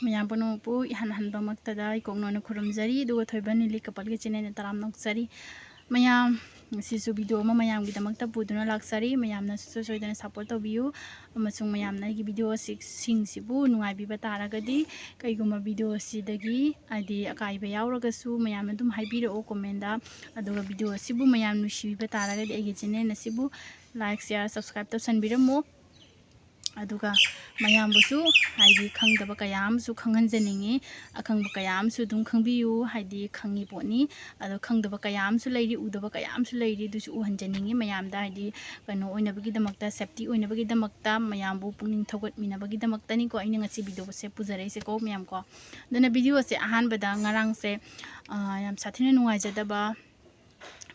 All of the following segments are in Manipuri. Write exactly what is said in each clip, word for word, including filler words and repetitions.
ꯃꯌꯥꯝ ꯄꯨꯝꯅꯃꯛꯄꯨ ꯏꯍꯥꯟ ꯍꯥꯟꯕꯃꯛꯇꯗ ꯏꯀꯣꯛꯅꯣꯅ ꯈꯨꯔꯨꯝꯖꯔꯤ, ꯑꯗꯨꯒ ꯊꯣꯏꯕ ꯅꯤꯂꯤ ꯀꯄꯜꯒꯤ ꯆꯦꯅꯦꯜꯗ ꯇꯔꯥꯝꯅ ꯑꯣꯛꯆꯔꯤ꯫ ꯃꯌꯥꯝ, ꯉꯁꯤꯁꯨ ꯚꯤꯗꯤꯑꯣ ꯑꯃ ꯃꯌꯥꯝꯒꯤꯗꯃꯛꯇ ꯄꯨꯗꯨꯅ ꯂꯥꯛꯆꯔꯤ꯫ ꯃꯌꯥꯝꯅ ꯁꯨꯡꯁꯣꯏ ꯁꯣꯏꯗꯅ ꯁꯞꯄꯣꯔꯠ ꯇꯧꯕꯤꯌꯨ, ꯑꯃꯁꯨꯡ ꯃꯌꯥꯝꯅ ꯑꯩꯒꯤ ꯚꯤꯗꯤꯑꯣꯁꯤꯡꯁꯤꯕꯨ ꯅꯨꯡꯉꯥꯏꯕꯤꯕ ꯇꯥꯔꯒꯗꯤ, ꯀꯩꯒꯨꯝꯕ ꯚꯤꯗꯤꯑꯣꯁꯤꯗꯒꯤ ꯍꯥꯏꯗꯤ ꯑꯀꯥꯏꯕ ꯌꯥꯎꯔꯒꯁꯨ ꯃꯌꯥꯝꯅ ꯑꯗꯨꯝ ꯍꯥꯏꯕꯤꯔꯛꯑꯣ ꯀꯣꯃꯦꯟꯗ꯫ ꯑꯗꯨꯒ ꯚꯤꯗꯤꯑꯣ ꯑꯁꯤꯕꯨ ꯃꯌꯥꯝ ꯅꯨꯡꯁꯤꯕꯤꯕ ꯇꯥꯔꯒꯗꯤ ꯑꯩꯒꯤ ꯆꯦꯅꯦꯜ ꯑꯁꯤꯕꯨ ꯂꯥꯏꯛ, ꯁꯤꯌꯥꯔ, ꯁꯕꯁꯀ꯭ꯔꯥꯏꯕ ꯇꯧꯁꯟꯕꯤꯔꯝꯃꯣ꯫ ꯑꯗꯨꯒ ꯃꯌꯥꯝꯕꯨꯁꯨ ꯍꯥꯏꯗꯤ ꯈꯪꯗꯕ ꯀꯌꯥ ꯑꯃꯁꯨ ꯈꯪꯍꯟꯖꯅꯤꯡꯉꯤ꯫ ꯑꯈꯪꯕ ꯀꯌꯥ ꯑꯃꯁꯨ ꯑꯗꯨꯝ ꯈꯪꯕꯤꯌꯨ, ꯍꯥꯏꯗꯤ ꯈꯪꯉꯤ ꯄꯣꯠꯅꯤ꯫ ꯑꯗꯣ ꯈꯪꯗꯕ ꯀꯌꯥ ꯑꯃꯁꯨ ꯂꯩꯔꯤ, ꯎꯗꯕ ꯀꯌꯥ ꯑꯃꯁꯨ ꯂꯩꯔꯤ, ꯑꯗꯨꯁꯨ ꯎꯍꯟꯖꯅꯤꯡꯉꯤ ꯃꯌꯥꯝꯗ, ꯍꯥꯏꯗꯤ ꯀꯩꯅꯣ ꯑꯣꯏꯅꯕꯒꯤꯗꯃꯛꯇ, ꯁꯦꯞꯇꯤ ꯑꯣꯏꯅꯕꯒꯤꯗꯃꯛꯇ, ꯃꯌꯥꯝꯕꯨ ꯄꯨꯛꯅꯤꯡ ꯊꯧꯒꯠꯃꯤꯟꯅꯕꯒꯤꯗꯃꯛꯇꯅꯤꯀꯣ ꯑꯩꯅ ꯉꯁꯤ ꯚꯤꯗꯤꯑꯣꯁꯦ ꯄꯨꯖꯔꯛꯏꯁꯦꯀꯣ ꯃꯌꯥꯝ ꯀꯣ꯫ ꯑꯗꯨꯅ ꯚꯤꯗꯤꯑꯣꯁꯦ ꯑꯍꯥꯟꯕꯗ ꯉꯔꯥꯡꯁꯦ, ꯑꯥ, ꯌꯥꯝ ꯁꯥꯊꯤꯅ ꯅꯨꯡꯉꯥꯏꯖꯗꯕ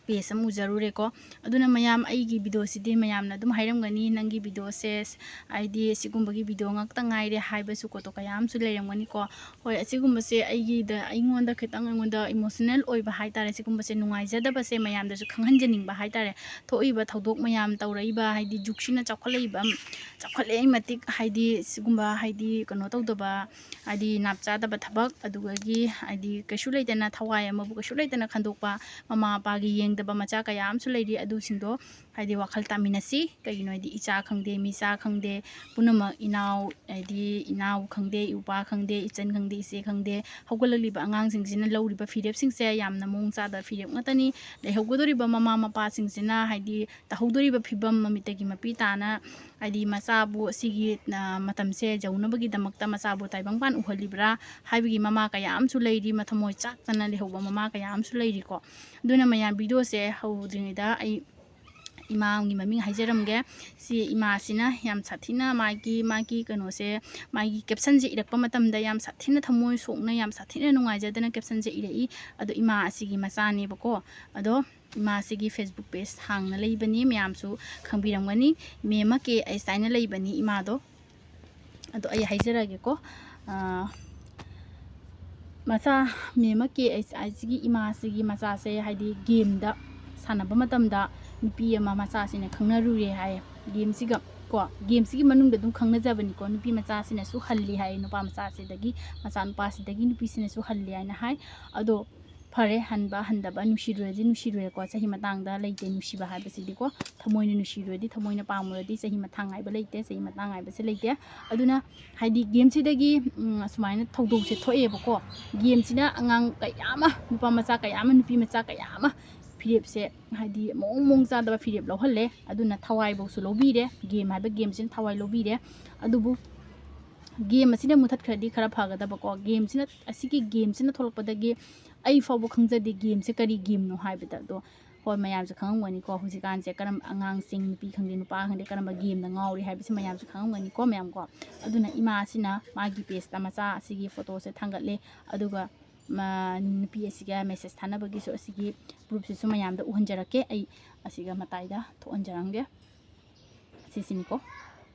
ꯄꯦꯖ ꯑꯃ ꯎꯖꯔꯨꯔꯦꯀꯣ꯫ ꯑꯗꯨꯅ ꯃꯌꯥꯝ, ꯑꯩꯒꯤ ꯚꯤꯗꯤꯑꯣꯁꯤꯗꯤ ꯃꯌꯥꯝꯅ ꯑꯗꯨꯝ ꯍꯥꯏꯔꯝꯒꯅꯤ, "ꯅꯪꯒꯤ ꯚꯤꯗꯤꯑꯣꯁꯦ ꯍꯥꯏꯗꯤ ꯁꯤꯒꯨꯝꯕꯒꯤ ꯚꯤꯗꯤꯑꯣ ꯉꯥꯛꯇ ꯉꯥꯏꯔꯦ" ꯍꯥꯏꯕꯁꯨ ꯀꯣꯠꯇꯣ ꯀꯌꯥ ꯑꯃꯁꯨ ꯂꯩꯔꯝꯒꯅꯤꯀꯣ꯫ ꯍꯣꯏ, ꯑꯁꯤꯒꯨꯝꯕꯁꯦ ꯑꯩꯒꯤꯗ, ꯑꯩꯉꯣꯟꯗ ꯈꯤꯇꯪ, ꯑꯩꯉꯣꯟꯗ ꯏꯃꯣꯁꯅꯦꯜ ꯑꯣꯏꯕ ꯍꯥꯏꯇꯥꯔꯦ, ꯁꯤꯒꯨꯝꯕꯁꯦ ꯅꯨꯡꯉꯥꯏꯖꯗꯕꯁꯦ ꯃꯌꯥꯝꯗꯁꯨ ꯈꯪꯍꯟꯖꯅꯤꯡꯕ ꯍꯥꯏꯇꯥꯔꯦ꯫ ꯊꯣꯛꯏꯕ ꯊꯧꯗꯣꯛ ꯃꯌꯥꯝ, ꯇꯧꯔꯛꯏꯕ, ꯍꯥꯏꯗꯤ ꯖꯨꯛꯁꯤꯅ ꯆꯥꯎꯈꯠꯂꯛꯏꯕ, ꯆꯥꯎꯈꯠꯂꯛꯏ ꯃꯇꯤꯛ, ꯍꯥꯏꯗꯤ ꯁꯤꯒꯨꯝꯕ, ꯍꯥꯏꯗꯤ ꯀꯩꯅꯣ ꯇꯧꯗꯕ, ꯍꯥꯏꯗꯤ ꯅꯥꯞ ꯆꯥꯗꯕ ꯊꯕꯛ, ꯑꯗꯨꯗꯒꯤ ꯍꯥꯏꯗꯤ ꯀꯩꯁꯨ ꯂꯩꯇꯅ, ꯊꯋꯥꯏ ꯑꯃꯕꯨ ꯀꯩꯁꯨ ꯂꯩꯇꯅ ꯈꯟꯗꯣꯛꯄ, ꯃꯃꯥ ꯃꯄꯥꯒꯤ ꯌꯦꯡꯗꯕ ꯃꯆꯥ ꯀꯌꯥ ꯑꯃꯁꯨ ꯂꯩꯔꯤ꯫ ꯑꯗꯨꯁꯤꯡꯗꯣ ꯍꯥꯏꯗꯤ ꯋꯥꯈꯜ ꯇꯥꯃꯤꯟꯅꯁꯤ꯫ ꯀꯩꯒꯤꯅꯣ ꯍꯥꯏꯗꯤ ꯏꯆꯥ ꯈꯪꯗꯦ, ꯃꯤꯆꯥ ꯈꯪꯗꯦ, ꯄꯨꯝꯅꯃꯛ, ꯏꯅꯥꯎ, ꯍꯥꯏꯗꯤ ꯏꯅꯥꯎ ꯈꯪꯗꯦ, ꯏꯄꯥ ꯈꯪꯗꯦ, ꯏꯆꯟ ꯈꯪꯗꯦ, ꯏꯆꯦ ꯈꯪꯗꯦ, ꯍꯧꯒꯠꯂꯛꯂꯤꯕ ꯑꯉꯥꯡꯁꯤꯡꯁꯤꯅ ꯂꯧꯔꯤꯕ ꯐꯤꯔꯦꯞꯁꯤꯡꯁꯦ ꯌꯥꯝꯅ ꯃꯑꯣꯡ ꯆꯥꯗꯕ ꯐꯤꯔꯦꯞ ꯉꯥꯛꯇꯅꯤ꯫ ꯂꯩꯍꯧꯒꯗꯧꯔꯤꯕ ꯃꯃꯥ ꯃꯄꯥꯁꯤꯡꯁꯤꯅ ꯍꯥꯏꯗꯤ ꯇꯧꯍꯧꯗꯣꯔꯤꯕ ꯐꯤꯕꯝ ꯃꯃꯤꯠꯇꯒꯤ ꯃꯄꯤ ꯇꯥꯅ ꯍꯥꯏꯗꯤ ꯃꯆꯥꯕꯨ ꯑꯁꯤꯒꯤ, ꯑ, ꯃꯇꯝꯁꯦ ꯌꯧꯅꯕꯒꯤꯗꯃꯛꯇ ꯃꯆꯥꯕꯨ ꯇꯥꯏꯕꯪꯄꯥꯟ ꯎꯍꯜꯂꯤꯕ꯭ꯔꯥ ꯍꯥꯏꯕꯒꯤ ꯃꯃꯥ ꯀꯌꯥ ꯑꯃꯁꯨ ꯂꯩꯔꯤ, ꯃꯊꯃꯣꯏ ꯆꯥꯛꯇꯅ ꯂꯩꯍꯧꯕ ꯃꯃꯥ ꯀꯌꯥ ꯑꯃꯁꯨ ꯂꯩꯔꯤꯀꯣ꯫ ꯑꯗꯨꯅ ꯃꯌꯥꯝ, ꯚꯤꯗꯤꯑꯣꯁꯦ ꯍꯧꯗ꯭ꯔꯤꯉꯩꯗ ꯑꯩ ꯏꯃꯥꯒꯤ ꯃꯃꯤꯡ ꯍꯥꯏꯖꯔꯝꯒꯦ꯫ ꯁꯤ ꯏꯃꯥꯁꯤꯅ ꯌꯥꯝ ꯁꯥꯊꯤꯅ ꯃꯥꯒꯤ, ꯃꯥꯒꯤ ꯀꯩꯅꯣꯁꯦ, ꯃꯥꯒꯤ ꯀꯦꯞꯁꯟꯁꯦ ꯏꯔꯛꯄ ꯃꯇꯝꯗ ꯌꯥꯝ ꯁꯥꯊꯤꯅ ꯊꯃꯣꯏ ꯁꯣꯛꯅ, ꯌꯥꯝ ꯁꯥꯊꯤꯅ ꯅꯨꯡꯉꯥꯏꯖꯗꯅ ꯀꯦꯞꯁꯟꯁꯦ ꯏꯔꯛꯏ꯫ ꯑꯗꯣ ꯏꯃꯥ ꯑꯁꯤꯒꯤ ꯃꯆꯥꯅꯦꯕꯀꯣ꯫ ꯑꯗꯣ ꯏꯃꯥꯁꯤꯒꯤ Facebook ꯄꯦꯖ ꯍꯥꯡꯅ ꯂꯩꯕꯅꯤ, ꯃꯌꯥꯝꯁꯨ ꯈꯪꯕꯤꯔꯝꯒꯅꯤ꯫ ꯃꯦꯃ ꯀꯦ ꯑꯩꯁ ꯍꯥꯏꯅ ꯂꯩꯕꯅꯤ ꯏꯃꯥꯗꯣ꯫ ꯑꯗꯣ ꯑꯩ ꯍꯥꯏꯖꯔꯒꯦꯀꯣ꯫ ꯑꯥ, ꯃꯆꯥ ꯃꯦꯃ ꯀꯦ ꯑꯩꯁ ꯍꯥꯏꯁꯤꯒꯤ ꯏꯃꯥꯁꯤꯒꯤ ꯃꯆꯥꯁꯦ ꯍꯥꯏꯗꯤ ꯒꯦꯝꯗ ꯁꯥꯟꯅꯕ ꯃꯇꯝꯗ ꯅꯨꯄꯤ ꯑꯃ ꯃꯆꯥꯁꯤꯅ ꯈꯪꯅꯔꯨꯔꯦ ꯍꯥꯏꯌꯦ꯫ ꯒꯦꯝꯁꯤꯒ ꯀꯣ, ꯒꯦꯝꯁꯤꯒꯤ ꯃꯅꯨꯡꯗ ꯑꯗꯨꯝ ꯈꯪꯅꯖꯕꯅꯤꯀꯣ, ꯅꯨꯄꯤ ꯃꯆꯥꯁꯤꯅꯁꯨ ꯍꯜꯂꯤ ꯍꯥꯏ, ꯅꯨꯄꯥ ꯃꯆꯥꯁꯤꯗꯒꯤ, ꯃꯆꯥꯅꯨꯄꯥꯁꯤꯗꯒꯤ ꯅꯨꯄꯤꯁꯤꯅꯁꯨ ꯍꯜꯂꯤ ꯍꯥꯏꯅ ꯍꯥꯏ꯫ ꯑꯗꯣ ꯐꯔꯦ, ꯍꯟꯕ ꯍꯟꯗꯕ, ꯅꯨꯡꯁꯤꯔꯨꯔꯗꯤ ꯅꯨꯡꯁꯤꯔꯨꯔꯦꯀꯣ, ꯆꯍꯤ ꯃꯇꯥꯡꯗ ꯂꯩꯇꯦ ꯅꯨꯡꯁꯤꯕ ꯍꯥꯏꯕꯁꯤꯗꯤꯀꯣ, ꯊꯃꯣꯏꯅ ꯅꯨꯡꯁꯤꯔꯨꯔꯗꯤ, ꯊꯃꯣꯏꯅ ꯄꯥꯝꯃꯨꯔꯗꯤ ꯆꯍꯤ ꯃꯇꯥꯡ ꯍꯥꯏꯕ ꯂꯩꯇꯦ, ꯆꯍꯤ ꯃꯇꯥꯡ ꯍꯥꯏꯕꯁꯦ ꯂꯩꯇꯦ꯫ ꯑꯗꯨꯅ ꯍꯥꯏꯗꯤ ꯒꯦꯝꯁꯤꯗꯒꯤ, ꯎꯝ, ꯑꯁꯨꯃꯥꯏꯅ ꯊꯧꯗꯣꯛꯁꯦ ꯊꯣꯛꯑꯦꯕꯀꯣ꯫ ꯒꯦꯝꯁꯤꯅ ꯑꯉꯥꯡ ꯀꯌꯥ ꯑꯃ, ꯅꯨꯄꯥ ꯃꯆꯥ ꯀꯌꯥ ꯑꯃ, ꯅꯨꯄꯤ ꯃꯆꯥ ꯀꯌꯥ ꯑꯃ ꯐꯤꯔꯦꯞꯁꯦ, ꯍꯥꯏꯗꯤ ꯃꯑꯣꯡ ꯃꯑꯣꯡ ꯆꯥꯗꯕ ꯐꯤꯔꯦꯞ ꯂꯧꯍꯜꯂꯦ꯫ ꯑꯗꯨꯅ ꯊꯋꯥꯏꯐꯧꯁꯨ ꯂꯧꯕꯤꯔꯦ, ꯒꯦꯝ ꯍꯥꯏꯕ ꯒꯦꯝꯁꯤꯅ ꯊꯋꯥꯏ ꯂꯧꯕꯤꯔꯦ꯫ ꯑꯗꯨꯕꯨ ꯒꯦꯝ ꯑꯁꯤꯅ ꯃꯨꯊꯠꯈ꯭ꯔꯗꯤ ꯈꯔ ꯐꯒꯗꯕꯀꯣ꯫ ꯒꯦꯝꯁꯤꯅ, ꯑꯁꯤꯒꯤ ꯒꯦꯝꯁꯤꯅ ꯊꯣꯛꯂꯛꯄꯗꯒꯤ ꯑꯩ ꯐꯥꯎꯕ ꯈꯪꯖꯗꯦ ꯒꯦꯝꯁꯦ ꯀꯔꯤ ꯒꯦꯝꯅꯣ ꯍꯥꯏꯕꯗ꯫ ꯑꯗꯣ ꯍꯣꯏ, ꯃꯌꯥꯝꯁꯨ ꯈꯪꯉꯝꯒꯅꯤꯀꯣ, ꯍꯧꯖꯤꯛꯀꯥꯟꯁꯦ ꯀꯔꯝ, ꯑꯉꯥꯡꯁꯤꯡ, ꯅꯨꯄꯤ ꯈꯪꯗꯦ ꯅꯨꯄꯥ ꯈꯪꯗꯦ, ꯀꯔꯝꯕ ꯒꯦꯝꯗ ꯉꯥꯎꯔꯤ ꯍꯥꯏꯕꯁꯤ ꯃꯌꯥꯝꯁꯨ ꯈꯪꯉꯝꯒꯅꯤꯀꯣ, ꯃꯌꯥꯝꯀꯣ꯫ ꯑꯗꯨꯅ ꯏꯃꯥꯁꯤꯅ ꯃꯥꯒꯤ ꯄꯦꯖꯇ ꯃꯆꯥ ꯑꯁꯤꯒꯤ ꯐꯣꯇꯣꯁꯦ ꯊꯥꯡꯒꯠꯂꯦ꯫ ꯑꯗꯨꯒ ꯃ-, ꯅꯨꯄꯤ ꯑꯁꯤꯒ ꯃꯦꯁꯦꯖ ꯊꯥꯅꯕꯒꯤꯁꯨ ꯑꯁꯤꯒꯤ ꯄ꯭ꯔꯨꯐꯁꯤꯁꯨ ꯃꯌꯥꯝꯗ ꯎꯍꯟꯖꯔꯛꯀꯦ꯫ ꯑꯩ ꯑꯁꯤꯒ ꯃꯇꯥꯏꯗ ꯊꯣꯛꯍꯟꯖꯔꯝꯒꯦ꯫ ꯑꯁꯤꯁꯤꯅꯤꯀꯣ,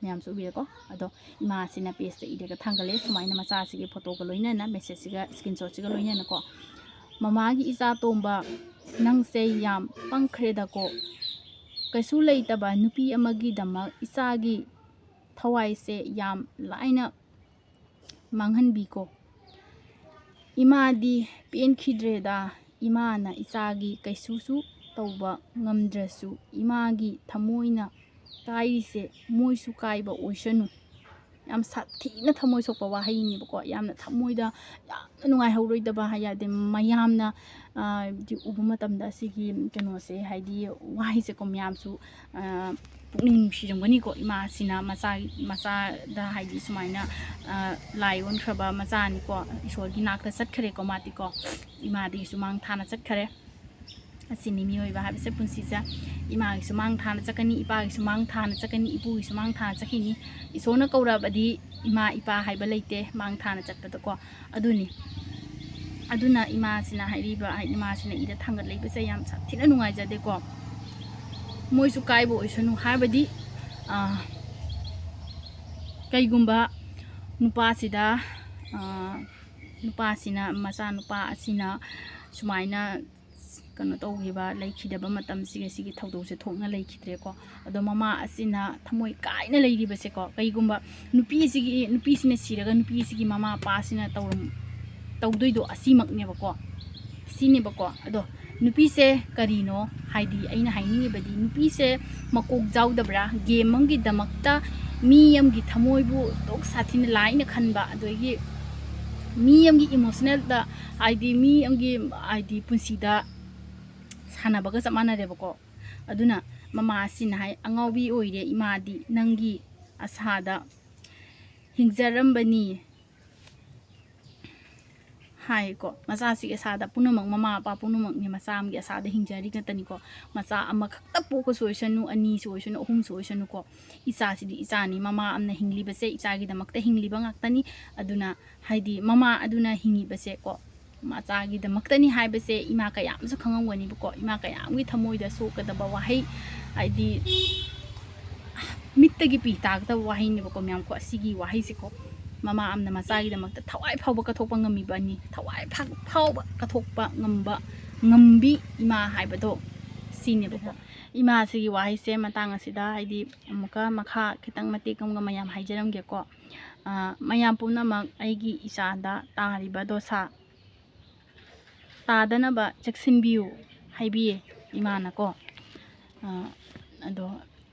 ꯃꯌꯥꯝꯁꯨ ꯎꯕꯤꯔꯦꯀꯣ꯫ ꯑꯗꯣ ꯏꯃꯥꯁꯤꯅ ꯄꯦꯖꯇ ꯏꯔꯒ ꯊꯥꯡꯒꯠꯂꯦ, ꯁꯨꯃꯥꯏꯅ ꯃꯆꯥꯁꯤꯒꯤ ꯐꯣꯇꯣꯒ ꯂꯣꯏꯅꯅ, ꯃꯦꯁꯦꯖꯁꯤꯒ, ꯁ꯭ꯀꯔꯤꯟꯁꯣꯠꯁꯤꯒ ꯂꯣꯏꯅꯅꯀꯣ꯫ "ꯃꯃꯥꯒꯤ ꯏꯆꯥ ꯇꯣꯝꯕ, ꯅꯪꯁꯦ ꯌꯥꯝ ꯄꯪꯈ꯭ꯔꯦꯗꯀꯣ꯫ ꯀꯩꯁꯨ ꯂꯩꯇꯕ ꯅꯨꯄꯤ ꯑꯃꯒꯤꯗꯃꯛ ꯏꯆꯥꯒꯤ ꯊꯋꯥꯏꯁꯦ ꯌꯥꯝ ꯂꯥꯏꯅ ꯃꯥꯡꯍꯟꯕꯤꯀꯣ꯫ ꯏꯃꯥꯗꯤ ꯄꯦꯟꯈꯤꯗ꯭ꯔꯦꯗ, ꯏꯃꯥꯅ ꯏꯆꯥꯒꯤ ꯀꯩꯁꯨꯁꯨ ꯇꯧꯕ ꯉꯝꯗ꯭ꯔꯁꯨ, ꯏꯃꯥꯒꯤ ꯊꯃꯣꯏꯅ ꯀꯥꯏꯔꯤꯁꯦ ꯃꯣꯏꯁꯨ ꯀꯥꯏꯕ ꯑꯣꯏꯁꯅꯨ"꯫ ꯌꯥꯝ ꯁꯥꯊꯤꯅ ꯊꯃꯣꯏ ꯁꯣꯛꯄ ꯋꯥꯍꯩꯅꯦꯕꯀꯣ꯫ ꯌꯥꯝꯅ ꯊꯃꯣꯏꯗ ꯌꯥꯝꯅ ꯅꯨꯡꯉꯥꯏꯍꯧꯔꯣꯏꯗꯕ ꯍꯥꯏ ꯌꯥꯗꯦ꯫ ꯃꯌꯥꯝꯅ, ꯑ, ꯗꯤ ꯎꯕ ꯃꯇꯝꯗ ꯑꯁꯤꯒꯤ ꯀꯩꯅꯣꯁꯦ, ꯍꯥꯏꯗꯤ ꯋꯥꯍꯩꯁꯦꯀꯣ, ꯃꯌꯥꯝꯁꯨ, ꯑ, ꯄꯨꯛꯅꯤꯡ ꯅꯨꯡꯁꯤꯔꯝꯒꯅꯤꯀꯣ꯫ ꯏꯃꯥꯁꯤꯅ ꯃꯆꯥ, ꯃꯆꯥꯗ ꯍꯥꯏꯗꯤ ꯁꯨꯃꯥꯏꯅ, ꯑ, ꯂꯥꯏ ꯑꯣꯟꯈ꯭ꯔꯕ ꯃꯆꯥꯅꯤꯀꯣ, ꯏꯁꯣꯔꯒꯤ ꯅꯥꯛꯇ ꯆꯠꯈ꯭ꯔꯦꯀꯣ ꯃꯥꯗꯤꯀꯣ꯫ ꯏꯃꯥꯗꯒꯤꯁꯨ ꯃꯥꯡ ꯊꯥꯅ ꯆꯠꯈꯔꯦ꯫ ꯑꯁꯤꯅꯤ ꯃꯤꯑꯣꯏꯕ ꯍꯥꯏꯕꯁꯦ ꯄꯨꯟꯁꯤꯁꯦ꯫ ꯏꯃꯥꯒꯤꯁꯨ ꯃꯥꯡ ꯊꯥꯅ ꯆꯠꯀꯅꯤ, ꯏꯄꯥꯒꯤꯁꯨ ꯃꯥꯡ ꯊꯥꯅ ꯆꯠꯀꯅꯤ, ꯏꯄꯨꯒꯤꯁꯨ ꯃꯥꯡ ꯊꯥꯅ ꯆꯠꯈꯤꯅꯤ꯫ ꯏꯁꯣꯔꯅ ꯀꯧꯔꯛꯑꯕꯗꯤ ꯏꯃꯥ ꯏꯄꯥ ꯍꯥꯏꯕ ꯂꯩꯇꯦ, ꯃꯥꯡ ꯊꯥꯅ ꯆꯠꯄꯗꯀꯣ꯫ ꯑꯗꯨꯅꯤ꯫ ꯑꯗꯨꯅ ꯏꯃꯥꯁꯤꯅ ꯍꯥꯏꯔꯤꯕ, ꯍꯥꯏꯗꯤ ꯏꯃꯥꯁꯤꯅ ꯏꯔ ꯊꯥꯡꯒꯠꯂꯛꯏꯕꯁꯦ ꯌꯥꯝ ꯁꯥꯊꯤꯅ ꯅꯨꯡꯉꯥꯏꯖꯗꯦꯀꯣ꯫ ꯃꯣꯏꯁꯨ ꯀꯥꯏꯕ ꯑꯣꯏꯁꯅꯨ ꯍꯥꯏꯕꯗꯤ, ꯑ, ꯀꯩꯒꯨꯝꯕ ꯅꯨꯄꯥꯁꯤꯗ, ꯑ, ꯅꯨꯄꯥꯁꯤꯅ, ꯃꯆꯥꯅꯨꯄꯥ ꯑꯁꯤꯅ ꯁꯨꯃꯥꯏꯅ ꯀꯩꯅꯣ ꯇꯧꯈꯤꯕ, ꯂꯩꯈꯤꯗꯕ ꯃꯇꯝꯁꯤꯒ ꯁꯤꯒꯤ ꯊꯧꯗꯣꯛꯁꯦ ꯊꯣꯛꯅ ꯂꯩꯈꯤꯗ꯭ꯔꯦꯀꯣ꯫ ꯑꯗꯣ ꯃꯃꯥ ꯑꯁꯤꯅ ꯊꯃꯣꯏ ꯀꯥꯏꯅ ꯂꯩꯔꯤꯕꯁꯦꯀꯣ, ꯀꯩꯒꯨꯝꯕ ꯅꯨꯄꯤꯁꯤꯒꯤ, ꯅꯨꯄꯤꯁꯤꯅ ꯁꯤꯔꯒ ꯅꯨꯄꯤꯁꯤꯒꯤ ꯃꯃꯥ ꯃꯄꯥꯁꯤꯅ ꯇꯧꯔꯝ-, ꯇꯧꯗꯣꯏꯗꯣ ꯑꯁꯤꯃꯛꯅꯦꯕꯀꯣ, ꯁꯤꯅꯦꯕꯀꯣ꯫ ꯑꯗꯣ ꯅꯨꯄꯤꯁꯦ ꯀꯔꯤꯅꯣ? ꯍꯥꯏꯗꯤ ꯑꯩꯅ ꯍꯥꯏꯅꯤꯡꯉꯤꯕꯗꯤ, ꯅꯨꯄꯤꯁꯦ ꯃꯀꯣꯛ ꯌꯥꯎꯗꯕ꯭ꯔꯥ? ꯒꯦꯝ ꯑꯃꯒꯤꯗꯃꯛꯇ ꯃꯤ ꯑꯃꯒꯤ ꯊꯃꯣꯏꯕꯨ ꯑꯗꯨꯛ ꯁꯥꯊꯤꯅ ꯂꯥꯏꯅ ꯈꯟꯕ, ꯑꯗꯒꯤ ꯃꯤ ꯑꯃꯒꯤ ꯏꯃꯣꯁꯅꯦꯜꯗ, ꯍꯥꯏꯗꯤ ꯃꯤ ꯑꯃꯒꯤ, ꯍꯥꯏꯗꯤ ꯄꯨꯟꯁꯤꯗ ꯁꯥꯟꯅꯕꯒ ꯆꯞ ꯃꯥꯟꯅꯔꯦꯕꯀꯣ꯫ ꯑꯗꯨꯅ ꯃꯃꯥꯁꯤꯅ ꯍꯥꯏ, "ꯑꯉꯥꯎꯕꯤ ꯑꯣꯏꯔꯦ ꯏꯃꯥꯗꯤ, ꯅꯪꯒꯤ ꯑꯁꯥꯗ ꯍꯤꯡꯖꯔꯝꯕꯅꯤ" ꯍꯥꯏꯀꯣ꯫ ꯃꯆꯥꯁꯤꯒꯤ ꯑꯁꯥꯗ ꯄꯨꯝꯅꯃꯛ, ꯃꯃꯥ ꯃꯄꯥ ꯄꯨꯝꯅꯃꯛꯅꯦ ꯃꯆꯥ ꯑꯃꯒꯤ ꯑꯁꯥꯗ ꯍꯤꯡꯖꯔꯤ ꯉꯥꯛꯇꯅꯤꯀꯣ꯫ ꯃꯆꯥ ꯑꯃꯈꯛꯇ ꯄꯣꯛꯄꯁꯨ ꯑꯣꯏꯁꯅꯨ, ꯑꯅꯤꯁꯨ ꯑꯣꯏꯁꯅꯨ, ꯑꯍꯨꯝꯁꯨ ꯑꯣꯏꯁꯅꯨꯀꯣ, ꯏꯆꯥꯁꯤꯗꯤ ꯏꯆꯥꯅꯤ꯫ ꯃꯃꯥ ꯑꯃꯅ ꯍꯤꯡꯂꯤꯕꯁꯦ ꯏꯆꯥꯒꯤꯗꯃꯛꯇ ꯍꯤꯡꯂꯤꯕ ꯉꯥꯛꯇꯅꯤ꯫ ꯑꯗꯨꯅ ꯍꯥꯏꯗꯤ ꯃꯃꯥ ꯑꯗꯨꯅ ꯍꯤꯡꯉꯤꯕꯁꯦꯀꯣ, ꯃꯆꯥꯒꯤꯗꯃꯛꯇꯅꯤ ꯍꯥꯏꯕꯁꯦ ꯏꯃꯥ ꯀꯌꯥ ꯑꯃꯁꯨ ꯈꯪꯉꯝꯒꯅꯤꯕꯀꯣ꯫ ꯏꯃꯥ ꯀꯌꯥ ꯑꯃꯒꯤ ꯊꯃꯣꯏꯗ ꯁꯣꯛꯀꯗꯕ ꯋꯥꯍꯩ, ꯍꯥꯏꯗꯤ ꯃꯤꯠꯇꯒꯤ ꯄꯤ ꯇꯥꯒꯗꯕ ꯋꯥꯍꯩꯅꯦꯕꯀꯣ, ꯃꯌꯥꯝ ꯀꯣ꯫ ꯑꯁꯤꯒꯤ ꯋꯥꯍꯩꯁꯤꯀꯣ, ꯃꯃꯥ ꯑꯃꯅ ꯃꯆꯥꯒꯤꯗꯃꯛꯇ ꯊꯋꯥꯏ ꯐꯥꯎꯕ ꯀꯠꯊꯣꯛꯄ ꯉꯝꯃꯤꯕꯅꯤ꯫ ꯊꯋꯥꯏ ꯐꯥ-, ꯐꯥꯎꯕ ꯀꯠꯊꯣꯛꯄ ꯉꯝꯕ, ꯉꯝꯕꯤ ꯏꯃꯥ ꯍꯥꯏꯕꯗꯣ ꯁꯤꯅꯦꯕꯀꯣ꯫ ꯏꯃꯥꯁꯤꯒꯤ ꯋꯥꯍꯩꯁꯦ ꯃꯇꯥꯡ ꯑꯁꯤꯗ ꯍꯥꯏꯗꯤ ꯑꯃꯨꯛꯀ ꯃꯈꯥ ꯈꯤꯇꯪ ꯃꯇꯦꯛ ꯑꯃꯒ ꯃꯌꯥꯝ ꯍꯥꯏꯖꯔꯝꯒꯦꯀꯣ꯫ ꯑ, ꯃꯌꯥꯝ ꯄꯨꯝꯅꯃꯛ ꯑꯩꯒꯤ ꯏꯆꯥꯗ ꯇꯥꯔꯤꯕ ꯗꯣꯁꯥ ꯇꯥꯗꯅꯕ ꯆꯦꯛꯁꯤꯟꯕꯤꯌꯨ ꯍꯥꯏꯕꯤꯌꯦ ꯏꯃꯥꯅꯀꯣ꯫ ꯑ, ꯑꯗꯣ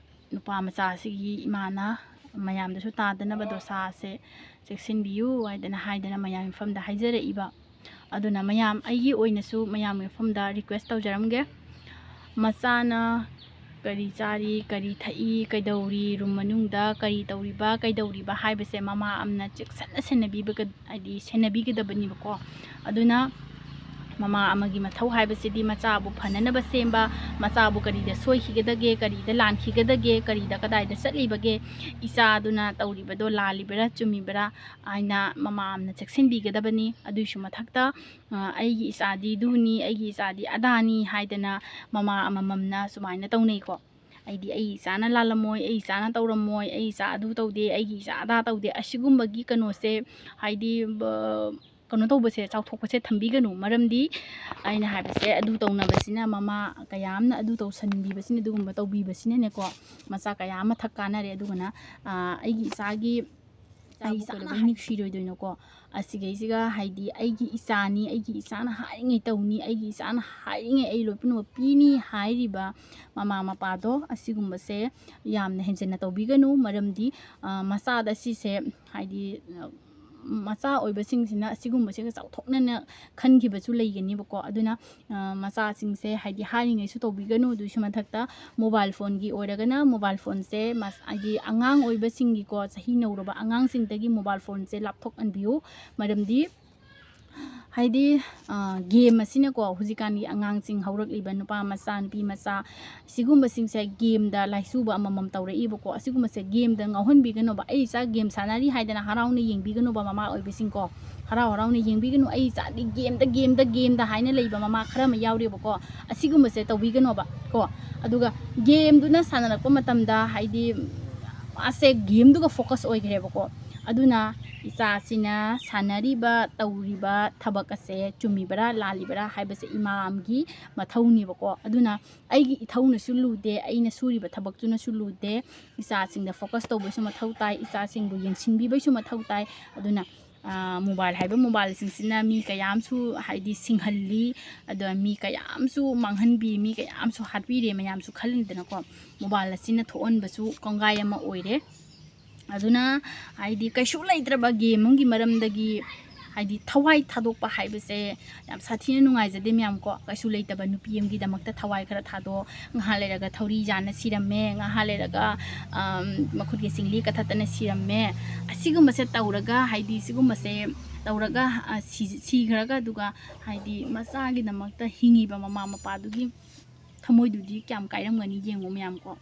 ꯅꯨꯄꯥ ꯃꯆꯥꯁꯤꯒꯤ ꯏꯃꯥꯅ ꯃꯌꯥꯝꯗꯁꯨ ꯇꯥꯗꯅꯕ ꯗꯣꯁꯥꯁꯦ ꯆꯦꯛꯁꯤꯟꯕꯤꯌꯨ ꯍꯥꯏꯗꯅ, ꯍꯥꯏꯗꯅ ꯃꯌꯥꯝ ꯃꯐꯝꯗ ꯍꯥꯏꯖꯔꯛꯏꯕ꯫ ꯑꯗꯨꯅ ꯃꯌꯥꯝ, ꯑꯩꯒꯤ ꯑꯣꯏꯅꯁꯨ ꯃꯌꯥꯝꯒꯤ ꯃꯐꯝꯗ request ꯇꯧꯖꯔꯝꯒꯦ꯫ ꯃꯆꯥꯅ ꯀꯔꯤ ꯆꯥꯔꯤ, ꯀꯔꯤ ꯊꯛꯏ, ꯀꯩꯗꯧꯔꯤ, ꯔꯨꯝ ꯃꯅꯨꯡꯗ ꯀꯔꯤ ꯇꯧꯔꯤꯕ, ꯀꯩꯗꯧꯔꯤꯕ ꯍꯥꯏꯕꯁꯦ ꯃꯃꯥ ꯑꯃꯅ ꯆꯦꯛꯁꯤꯟꯅ ꯁꯦꯟꯅꯕꯤꯕꯒ-, ꯍꯥꯏꯗꯤ ꯁꯦꯟꯅꯕꯤꯒꯗꯕꯅꯤꯕꯀꯣ꯫ ꯑꯗꯨꯅ ꯃꯃꯥ ꯑꯃꯒꯤ ꯃꯊꯧ ꯍꯥꯏꯕꯁꯤꯗꯤ ꯃꯆꯥꯕꯨ ꯐꯅꯅꯕ ꯁꯦꯝꯕ, ꯃꯆꯥꯕꯨ ꯀꯔꯤꯗ ꯁꯣꯏꯈꯤꯒꯗꯒꯦ, ꯀꯔꯤꯗ ꯂꯥꯟꯈꯤꯒꯗꯒꯦ, ꯀꯔꯤꯗ ꯀꯗꯥꯏꯗ ꯆꯠꯂꯤꯕꯒꯦ, ꯏꯆꯥꯗꯨꯅ ꯇꯧꯔꯤꯕꯗꯣ ꯂꯥꯜꯂꯤꯕꯔꯥ ꯆꯨꯝꯃꯤꯕꯔꯥ ꯍꯥꯏꯅ ꯃꯃꯥ ꯑꯃꯅ ꯆꯦꯛꯁꯤꯟꯕꯤꯒꯗꯕꯅꯤ꯫ ꯑꯗꯨꯏꯁꯨ ꯃꯊꯛꯇ, ꯑ, "ꯑꯩꯒꯤ ꯏꯆꯥꯗꯤ ꯗꯨꯅꯤ, ꯑꯩꯒꯤ ꯏꯆꯥꯗꯤ ꯑꯗꯥꯅꯤ" ꯍꯥꯏꯗꯅ ꯃꯃꯥ ꯑꯃꯃꯝꯅ ꯁꯨꯃꯥꯏꯅ ꯇꯧꯅꯩꯀꯣ꯫ ꯑꯩꯗꯤ ꯑꯩ ꯏꯆꯥꯅ ꯂꯥꯜꯂꯝꯃꯣꯏ, ꯑꯩ ꯏꯆꯥꯅ ꯇꯧꯔꯝꯃꯣꯏ, ꯑꯩ ꯏꯆꯥ ꯑꯗꯨ ꯇꯧꯗꯦ, ꯑꯩꯒꯤ ꯏꯆꯥ ꯑꯗꯥ ꯇꯧꯗꯦ, ꯑꯁꯤꯒꯨꯝꯕꯒꯤ ꯀꯩꯅꯣꯁꯦ, ꯍꯥꯏꯗꯤ, ꯕ-, ꯀꯩꯅꯣ ꯇꯧꯕꯁꯦ, ꯆꯥꯎꯊꯣꯛꯄꯁꯦ ꯊꯝꯕꯤꯒꯅꯨ꯫ ꯃꯔꯝꯗꯤ ꯑꯩꯅ ꯍꯥꯏꯕꯁꯦ, ꯑꯗꯨ ꯇꯧꯅꯕꯁꯤꯅ, ꯃꯃꯥ ꯀꯌꯥ ꯑꯃꯅ ꯑꯗꯨ ꯇꯧꯁꯟꯕꯤꯕꯁꯤꯅ, ꯑꯗꯨꯒꯨꯝꯕ ꯇꯧꯕꯤꯕꯁꯤꯅꯅꯦꯀꯣ, ꯃꯆꯥ ꯀꯌꯥ ꯑꯃ ꯊꯛ ꯀꯥꯟꯅꯔꯦ꯫ ꯑꯗꯨꯒꯅ, ꯑꯥ, ꯑꯩꯒꯤ ꯏꯆꯥꯒꯤ, ꯑꯩ ꯏꯆꯥꯕꯨ ꯏꯆꯥꯅ ꯀꯩꯗꯧꯕꯩ ꯍꯥꯏ- ꯅꯨꯡꯁꯤꯔꯣꯏꯗꯣꯏꯅꯣꯀꯣ? ꯑꯁꯤꯒꯩꯁꯤꯒ, ꯍꯥꯏꯗꯤ, ꯑꯩꯒꯤ ꯏꯆꯥꯅꯤ, ꯑꯩꯒꯤ ꯏꯆꯥꯅ ꯍꯥꯏꯔꯤꯉꯩ ꯇꯧꯅꯤ, ꯑꯩꯒꯤ ꯏꯆꯥꯅ ꯍꯥꯏꯔꯤꯉꯩ ꯑꯩ ꯂꯣꯏꯄꯨꯅꯃꯛ ꯄꯤꯅꯤ ꯍꯥꯏꯔꯤꯕ ꯃꯃꯥ ꯃꯄꯥꯗꯣ, ꯑꯁꯤꯒꯨꯝꯕꯁꯦ ꯌꯥꯝꯅ ꯍꯦꯟꯖꯟꯅ ꯇꯧꯕꯤꯒꯅꯨ꯫ ꯃꯔꯝꯗꯤ, ꯑ, ꯃꯆꯥꯗ ꯁꯤꯁꯦ, ꯍꯥꯏꯗꯤ, ꯑ, ꯃꯆꯥ ꯑꯣꯏꯕꯁꯤꯡꯁꯤꯅ ꯑꯁꯤꯒꯨꯝꯕꯁꯤꯒ ꯆꯥꯎꯊꯣꯛꯅꯅ ꯈꯟꯈꯤꯕꯁꯨ ꯂꯩꯒꯅꯤꯕꯀꯣ꯫ ꯑꯗꯨꯅ, ꯑ, ꯃꯆꯥꯁꯤꯡꯁꯦ, ꯍꯥꯏꯗꯤ, ꯍꯥꯏꯔꯤꯉꯩꯁꯨ ꯇꯧꯕꯤꯒꯅꯨ꯫ ꯑꯗꯨꯒꯤꯁꯨ ꯃꯊꯛꯇ mobile phoneꯒꯤ ꯑꯣꯏꯔꯒꯅ mobile phoneꯁꯦ ꯃꯁ-, ꯍꯥꯏꯗꯤ, ꯑꯉꯥꯡ ꯑꯣꯏꯕꯁꯤꯡꯒꯤꯀꯣ, ꯆꯍꯤ ꯅꯧꯔꯕ ꯑꯉꯥꯡꯁꯤꯡꯗꯒꯤ mobile phoneꯁꯦ ꯂꯥꯞꯊꯣꯛꯍꯟꯕꯤꯌꯨ꯫ ꯃꯔꯝꯗꯤ, ꯍꯥꯏꯗꯤ, ꯑ, game ꯑꯁꯤꯅꯀꯣ, ꯍꯧꯖꯤꯛꯀꯥꯟꯒꯤ ꯑꯉꯥꯡꯁꯤꯡ, ꯍꯧꯔꯛꯂꯤꯕ ꯅꯨꯄꯥ ꯃꯆꯥ, ꯅꯨꯄꯤ ꯃꯆꯥ, ꯁꯤꯒꯨꯝꯕꯁꯤꯡꯁꯦ gameꯗ ꯂꯥꯏꯆꯨꯕ ꯑꯃꯃꯝ ꯇꯧꯔꯛꯏꯕꯀꯣ꯫ ꯑꯁꯤꯒꯨꯝꯕꯁꯦ gameꯗ ꯉꯥꯎꯍꯟꯕꯤꯒꯅꯣꯕ꯫ "ꯑꯩ ꯏꯆꯥ game ꯁꯥꯟꯅꯔꯤ" ꯍꯥꯏꯗꯅ ꯍꯔꯥꯎꯅ ꯌꯦꯡꯕꯤꯒꯅꯣꯕ, ꯃꯃꯥ ꯑꯣꯏꯕꯁꯤꯡꯀꯣ꯫ ꯍꯔꯥꯎ ꯍꯔꯥꯎꯅ ꯌꯦꯡꯕꯤꯒꯅꯨ꯫ "ꯑꯩ ꯏꯆꯥꯗꯤ gameꯗ, gameꯗ, gameꯗ" ꯍꯥꯏꯅ ꯂꯩꯕ ꯃꯃꯥ ꯈꯔ ꯑꯃ ꯌꯥꯎꯔꯦꯕꯀꯣ꯫ ꯑꯁꯤꯒꯨꯝꯕꯁꯦ ꯇꯧꯕꯤꯒꯅꯣꯕ ꯀꯣ꯫ ꯑꯗꯨꯒ gameꯗꯨꯅ ꯁꯥꯟꯅꯔꯛꯄ ꯃꯇꯝꯗ, ꯍꯥꯏꯗꯤ, ꯃꯥꯁꯦ gameꯗꯨꯒ focus ꯑꯣꯏꯈ꯭ꯔꯦꯕꯀꯣ꯫ ꯑꯗꯨꯅ ꯏꯆꯥꯁꯤꯅ ꯁꯥꯟꯅꯔꯤꯕ, ꯇꯧꯔꯤꯕ ꯊꯕꯛ ꯑꯁꯦ ꯆꯨꯝꯃꯤꯕꯔꯥ, ꯂꯥꯜꯂꯤꯕꯔꯥ ꯍꯥꯏꯕꯁꯦ ꯏꯃꯥ ꯑꯃꯒꯤ ꯃꯊꯧꯅꯦꯕꯀꯣ꯫ ꯑꯗꯨꯅ ꯑꯩꯒꯤ ꯏꯊꯧꯅꯁꯨ ꯂꯨꯗꯦ, ꯑꯩꯅ ꯁꯨꯔꯤꯕ ꯊꯕꯛꯇꯨꯅꯁꯨ ꯂꯨꯗꯦ꯫ ꯏꯆꯥꯁꯤꯡꯗ focus ꯇꯧꯕꯁꯨ ꯃꯊꯧ ꯇꯥꯏ, ꯏꯆꯥꯁꯤꯡꯕꯨ ꯌꯦꯡꯁꯤꯟꯕꯤꯕꯁꯨ ꯃꯊꯧ ꯇꯥꯏ꯫ ꯑꯗꯨꯅ, ꯑꯥ, mobile ꯍꯥꯏꯕ mobileꯁꯤꯡꯁꯤꯅ ꯃꯤ ꯀꯌꯥ ꯑꯃꯁꯨ, ꯍꯥꯏꯗꯤ, ꯁꯤꯡꯍꯜꯂꯤ, ꯑꯗꯣ ꯃꯤ ꯀꯌꯥ ꯑꯃꯁꯨ ꯃꯥꯡꯍꯟꯕꯤ, ꯃꯤ ꯀꯌꯥ ꯑꯃꯁꯨ ꯍꯥꯠꯄꯤꯔꯦ ꯃꯌꯥꯝꯁꯨ ꯈꯜꯂꯤꯗꯅꯀꯣ꯫ Mobile ꯑꯁꯤꯅ ꯊꯣꯛꯍꯟꯕꯁꯨ ꯀꯣꯡꯒꯥꯏ ꯑꯃ ꯑꯣꯏꯔꯦ꯫ ꯑꯗꯨꯅ, ꯍꯥꯏꯗꯤ, ꯀꯩꯁꯨ ꯂꯩꯇ꯭ꯔꯕ game ꯑꯃꯒꯤ ꯃꯔꯝꯗꯒꯤ, ꯍꯥꯏꯗꯤ, ꯊꯋꯥꯏ ꯊꯥꯗꯣꯛꯄ ꯍꯥꯏꯕꯁꯦ ꯌꯥꯝ ꯁꯥꯊꯤꯅ ꯅꯨꯡꯉꯥꯏꯖꯗꯦ ꯃꯌꯥꯝ ꯀꯣ꯫ ꯀꯩꯁꯨ ꯂꯩꯇꯕ ꯅꯨꯄꯤ ꯑꯃꯒꯤꯗꯃꯛꯇ ꯊꯋꯥꯏ ꯈꯔ ꯊꯥꯗꯣꯛ, ꯉꯥꯏꯍꯥꯛ ꯂꯩꯔꯒ ꯊꯧꯔꯤ ꯌꯥꯟꯅ ꯁꯤꯔꯝꯃꯦ, ꯉꯥꯏꯍꯥꯛ ꯂꯩꯔꯒ, ꯑꯝ, ꯃꯈꯨꯠꯀꯤ ꯁꯤꯡꯂꯤ ꯀꯠꯊꯠꯇꯅ ꯁꯤꯔꯝꯃꯦ꯫ ꯑꯁꯤꯒꯨꯝꯕꯁꯦ ꯇꯧꯔꯒ, ꯍꯥꯏꯗꯤ, ꯁꯤꯒꯨꯝꯕꯁꯦ ꯇꯧꯔꯒ, ꯑ, ꯁꯤ-, ꯁꯤꯈ꯭ꯔꯒ, ꯑꯗꯨꯒ, ꯍꯥꯏꯗꯤ, ꯃꯆꯥꯒꯤꯗꯃꯛꯇ ꯍꯤꯡꯉꯤꯕ ꯃꯃꯥ ꯃꯄꯥꯗꯨꯒꯤ ꯊꯃꯣꯏꯗꯨꯗꯤ ꯀꯌꯥꯝ ꯀꯥꯏꯔꯝꯒꯅꯤ ꯌꯦꯡꯉꯣ ꯃꯌꯥꯝ ꯀꯣ꯫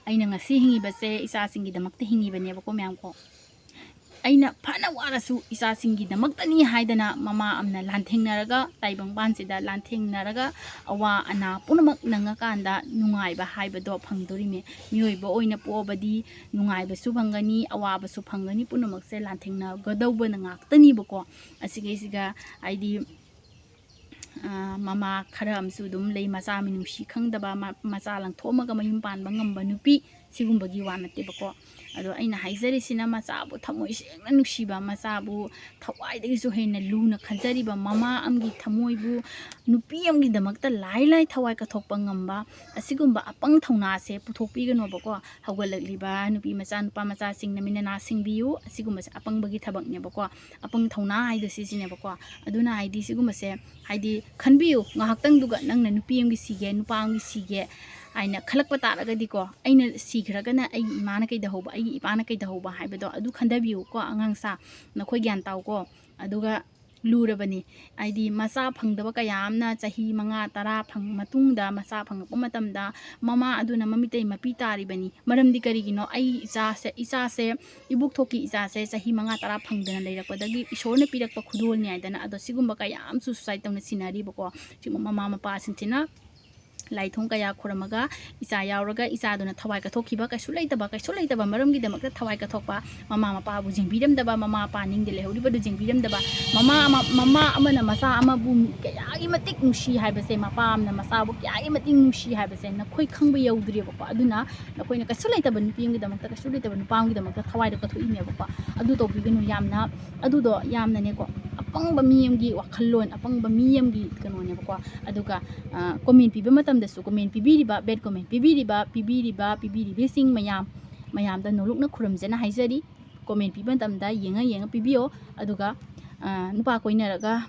ꯑꯩꯅ ꯉꯁꯤ ꯍꯤꯡꯉꯤꯕꯁꯦ ꯏꯆꯥꯁꯤꯡꯒꯤꯗꯃꯛꯇ ꯍꯤꯡꯉꯤꯕꯅꯦꯕꯀꯣ ꯃꯌꯥꯝ ꯀꯣ꯫ ꯑꯩꯅ ꯐꯅ ꯋꯥꯔꯁꯨ ꯏꯆꯥꯁꯤꯡꯒꯤꯗꯃꯛꯇꯅꯤ ꯍꯥꯏꯗꯅ ꯃꯃꯥ ꯑꯃꯅ ꯂꯥꯟꯊꯦꯡꯅꯔꯒ, ꯇꯥꯏꯕꯪꯄꯥꯟꯁꯤꯗ ꯂꯥꯟꯊꯦꯡꯅꯔꯒ ꯑꯋꯥ ꯑꯅꯥ ꯄꯨꯝꯅꯃꯛ ꯅꯪꯉꯀꯥꯟꯗ ꯅꯨꯡꯉꯥꯏꯕ ꯍꯥꯏꯕꯗꯣ ꯐꯪꯗꯣꯔꯤꯃꯦ꯫ ꯃꯤꯑꯣꯏꯕ ꯑꯣꯏꯅ ꯄꯣꯛꯑꯕꯗꯤ ꯅꯨꯡꯉꯥꯏꯕꯁꯨ ꯐꯪꯒꯅꯤ, ꯑꯋꯥꯕꯁꯨ ꯐꯪꯒꯅꯤ, ꯄꯨꯝꯅꯃꯛꯁꯦ ꯂꯥꯟꯊꯦꯡꯅꯒꯗꯧꯕꯅ ꯉꯥꯛꯇꯅꯤꯕꯀꯣ꯫ ꯑꯁꯤꯒꯩꯁꯤꯒ ꯍꯥꯏꯗꯤ ꯃꯃꯥ ꯈꯔ ꯑꯃꯁꯨ ꯑꯗꯨꯝ ꯂꯩ, ꯃꯆꯥ ꯃꯤꯅꯨꯡꯁꯤ ꯈꯪꯗꯕ, ꯃꯆꯥ ꯂꯪꯊꯣꯛꯑꯝꯃꯒ ꯃꯌꯨꯝ ꯄꯥꯟꯕ ꯉꯝꯕ ꯅꯨꯄꯤ, ꯁꯤꯒꯨꯝꯕꯒꯤ ꯋꯥ ꯅꯠꯇꯦꯕꯀꯣ꯫ ꯑꯗꯣ ꯑꯩꯅ ꯍꯥꯏꯖꯔꯤꯁꯤꯅ ꯃꯆꯥꯕꯨ ꯊꯃꯣꯏ ꯁꯦꯡꯅ ꯅꯨꯡꯁꯤꯕ, ꯃꯆꯥꯕꯨ ꯊꯋꯥꯏꯗꯒꯤꯁꯨ ꯍꯦꯟꯅ ꯂꯨꯅ ꯈꯟꯖꯔꯤꯕ ꯃꯃꯥ ꯑꯃꯒꯤ ꯊꯃꯣꯏꯕꯨ ꯅꯨꯄꯤ ꯑꯃꯒꯤꯗꯃꯛꯇ ꯂꯥꯏ ꯂꯥꯏ ꯊꯋꯥꯏ ꯀꯠꯊꯣꯛꯄ ꯉꯝꯕ, ꯑꯁꯤꯒꯨꯝꯕ ꯑꯄꯪ ꯊꯧꯅꯥꯁꯦ ꯄꯨꯊꯣꯛꯄꯤꯒꯅꯣꯕꯀꯣ꯫ ꯍꯧꯒꯠꯂꯛꯂꯤꯕ ꯅꯨꯄꯤ ꯃꯆꯥ, ꯅꯨꯄꯥ ꯃꯆꯥꯁꯤꯡ ꯅꯃꯤꯠ ꯅꯅꯥ ꯁꯤꯡꯕꯤꯌꯨ꯫ ꯑꯁꯤꯒꯨꯝꯕꯁꯦ ꯑꯄꯪꯕꯒꯤ ꯊꯕꯛꯅꯦꯕꯀꯣ꯫ ꯑꯄꯪ ꯊꯧꯅꯥ ꯍꯥꯏꯗꯣ ꯁꯤꯁꯤꯅꯦꯕꯀꯣ꯫ ꯑꯗꯨꯅ ꯍꯥꯏꯗꯤ ꯁꯤꯒꯨꯝꯕꯁꯦ ꯍꯥꯏꯗꯤ ꯈꯟꯕꯤꯌꯨ ꯉꯥꯏꯍꯥꯛꯇꯪꯗꯨꯒ, ꯅꯪꯅ ꯅꯨꯄꯤ ꯑꯃꯒꯤ ꯁꯤꯒꯦ, ꯅꯨꯄꯥ ꯑꯃꯒꯤ ꯁꯤꯒꯦ ꯍꯥꯏꯅ ꯈꯜꯂꯛꯄ ꯇꯥꯔꯒꯗꯤꯀꯣ, ꯑꯩꯅ ꯁꯤꯈ꯭ꯔꯒꯅ ꯑꯩꯒꯤ ꯏꯃꯥꯅ ꯀꯩꯗꯧꯍꯧꯕ, ꯑꯩꯒꯤ ꯏꯄꯥꯅ ꯀꯩꯗꯧꯍꯧꯕ ꯍꯥꯏꯕꯗꯣ ꯑꯗꯨ ꯈꯟꯊꯕꯤꯌꯨꯀꯣ ꯑꯉꯥꯡꯁꯥ, ꯅꯈꯣꯏ ꯒ꯭ꯌꯥꯟ ꯇꯥꯎꯀꯣ꯫ ꯑꯗꯨꯒ ꯂꯨꯔꯕꯅꯤ꯫ ꯍꯥꯏꯗꯤ ꯃꯆꯥ ꯐꯪꯗꯕ ꯀꯌꯥ ꯑꯃꯅ ꯆꯍꯤ ꯃꯉꯥ ꯇꯔꯥ ꯐꯪ ꯃꯇꯨꯡꯗ ꯃꯆꯥ ꯐꯪꯉꯛꯄ ꯃꯇꯝꯗ ꯃꯃꯥ ꯑꯗꯨꯅ ꯃꯃꯤꯇꯩ ꯃꯄꯤ ꯇꯥꯔꯤꯕꯅꯤ꯫ ꯃꯔꯝꯗꯤ ꯀꯔꯤꯒꯤꯅꯣ? ꯑꯩ ꯏꯆꯥꯁꯦ, ꯏꯆꯥꯁꯦ, ꯏꯕꯣꯛꯊꯣꯛꯀꯤ ꯏꯆꯥꯁꯦ ꯆꯍꯤ ꯃꯉꯥ ꯇꯔꯥ ꯐꯪꯗꯅ ꯂꯩꯔꯛꯄꯗꯒꯤ ꯏꯁꯣꯔꯅ ꯄꯤꯔꯛꯄ ꯈꯨꯗꯣꯜꯅꯤ ꯍꯥꯏꯗꯅ꯫ ꯑꯗꯣ ꯁꯤꯒꯨꯝꯕ ꯀꯌꯥ ꯑꯃꯁꯨ suicide ꯇꯧꯅ ꯁꯤꯅꯔꯤꯕꯀꯣ꯫ ꯁꯤꯒꯨꯝꯕ ꯃꯃꯥ ꯃꯄꯥꯁꯤꯡꯁꯤꯅ ꯂꯥꯏ ꯙꯨꯞ ꯀꯌꯥ ꯈꯨꯔꯝꯃꯒ ꯏꯆꯥ ꯌꯥꯎꯔꯒ ꯏꯆꯥꯗꯨꯅ ꯊꯋꯥꯏ ꯀꯠꯊꯣꯛꯈꯤꯕ, ꯀꯩꯁꯨ ꯂꯩꯇꯕ, ꯀꯩꯁꯨ ꯂꯩꯇꯕ ꯃꯔꯝꯒꯤꯗꯃꯛꯇ ꯊꯋꯥꯏ ꯀꯠꯊꯣꯛꯄ, ꯃꯃꯥ ꯃꯄꯥꯕꯨ ꯌꯦꯡꯕꯤꯔꯝꯗꯕ, ꯃꯃꯥ ꯃꯄꯥ ꯅꯤꯡꯗ ꯂꯩꯍꯧꯔꯤꯕꯗꯨ ꯌꯦꯡꯕꯤꯔꯝꯗꯕ, ꯃꯃꯥ ꯑꯃ, ꯃꯃꯥ ꯑꯃꯅ ꯃꯆꯥ ꯑꯃꯕꯨ ꯀꯌꯥꯒꯤ ꯃꯇꯤꯛ ꯅꯨꯡꯁꯤ ꯍꯥꯏꯕꯁꯦ, ꯃꯄꯥ ꯑꯃꯅ ꯃꯆꯥꯕꯨ ꯀꯌꯥꯒꯤ ꯃꯇꯤꯛ ꯅꯨꯡꯁꯤ ꯍꯥꯏꯕꯁꯦ ꯅꯈꯣꯏ ꯈꯪꯕ ꯌꯧꯗ꯭ꯔꯤꯕꯀꯣ꯫ ꯑꯗꯨꯅ ꯅꯈꯣꯏꯅ ꯀꯩꯁꯨ ꯂꯩꯇꯕ ꯅꯨꯄꯤ ꯑꯃꯒꯤꯗꯃꯛꯇ, ꯀꯩꯁꯨ ꯂꯩꯇꯕ ꯅꯨꯄꯥ ꯑꯃꯒꯤꯗꯃꯛꯇ ꯊꯋꯥꯏꯗꯣ ꯀꯠꯊꯣꯛꯏꯅꯦꯕꯀꯣ꯫ ꯑꯗꯨ ꯇꯧꯕꯤꯒꯅꯨ꯫ ꯌꯥꯝꯅ, ꯑꯗꯨꯗꯣ ꯌꯥꯝꯅꯅꯦꯀꯣ, ꯑꯄꯪꯕ ꯃꯤ ꯑꯃꯒꯤ ꯋꯥꯈꯜꯂꯣꯟ, ꯑꯄꯪꯕ ꯃꯤ ꯑꯃꯒꯤ ꯀꯩꯅꯣꯅꯦꯕꯀꯣ꯫ ꯑꯗꯨꯒ comment ꯄꯤꯕ ꯃꯇꯝꯗꯁꯨ, comment ꯄꯤꯕꯤꯔꯤꯕ, bad comment ꯄꯤꯕꯤꯔꯤꯕ, ꯄꯤꯕꯤꯔꯤꯕ, ꯄꯤꯕꯤꯔꯤꯕꯁꯤꯡ ꯃꯌꯥꯝ, ꯃꯌꯥꯝꯗ ꯅꯣꯂꯨꯛꯅ ꯈꯨꯔꯨꯝꯖꯅ ꯍꯥꯏꯖꯔꯤ꯫ Comment ꯄꯤꯕ ꯃꯇꯝꯗ ꯌꯦꯡꯉ ꯌꯦꯡꯉ ꯄꯤꯕꯤꯌꯣ꯫ ꯑꯗꯨꯒ ꯅꯨꯄꯥ ꯀꯣꯏꯅꯔꯒ,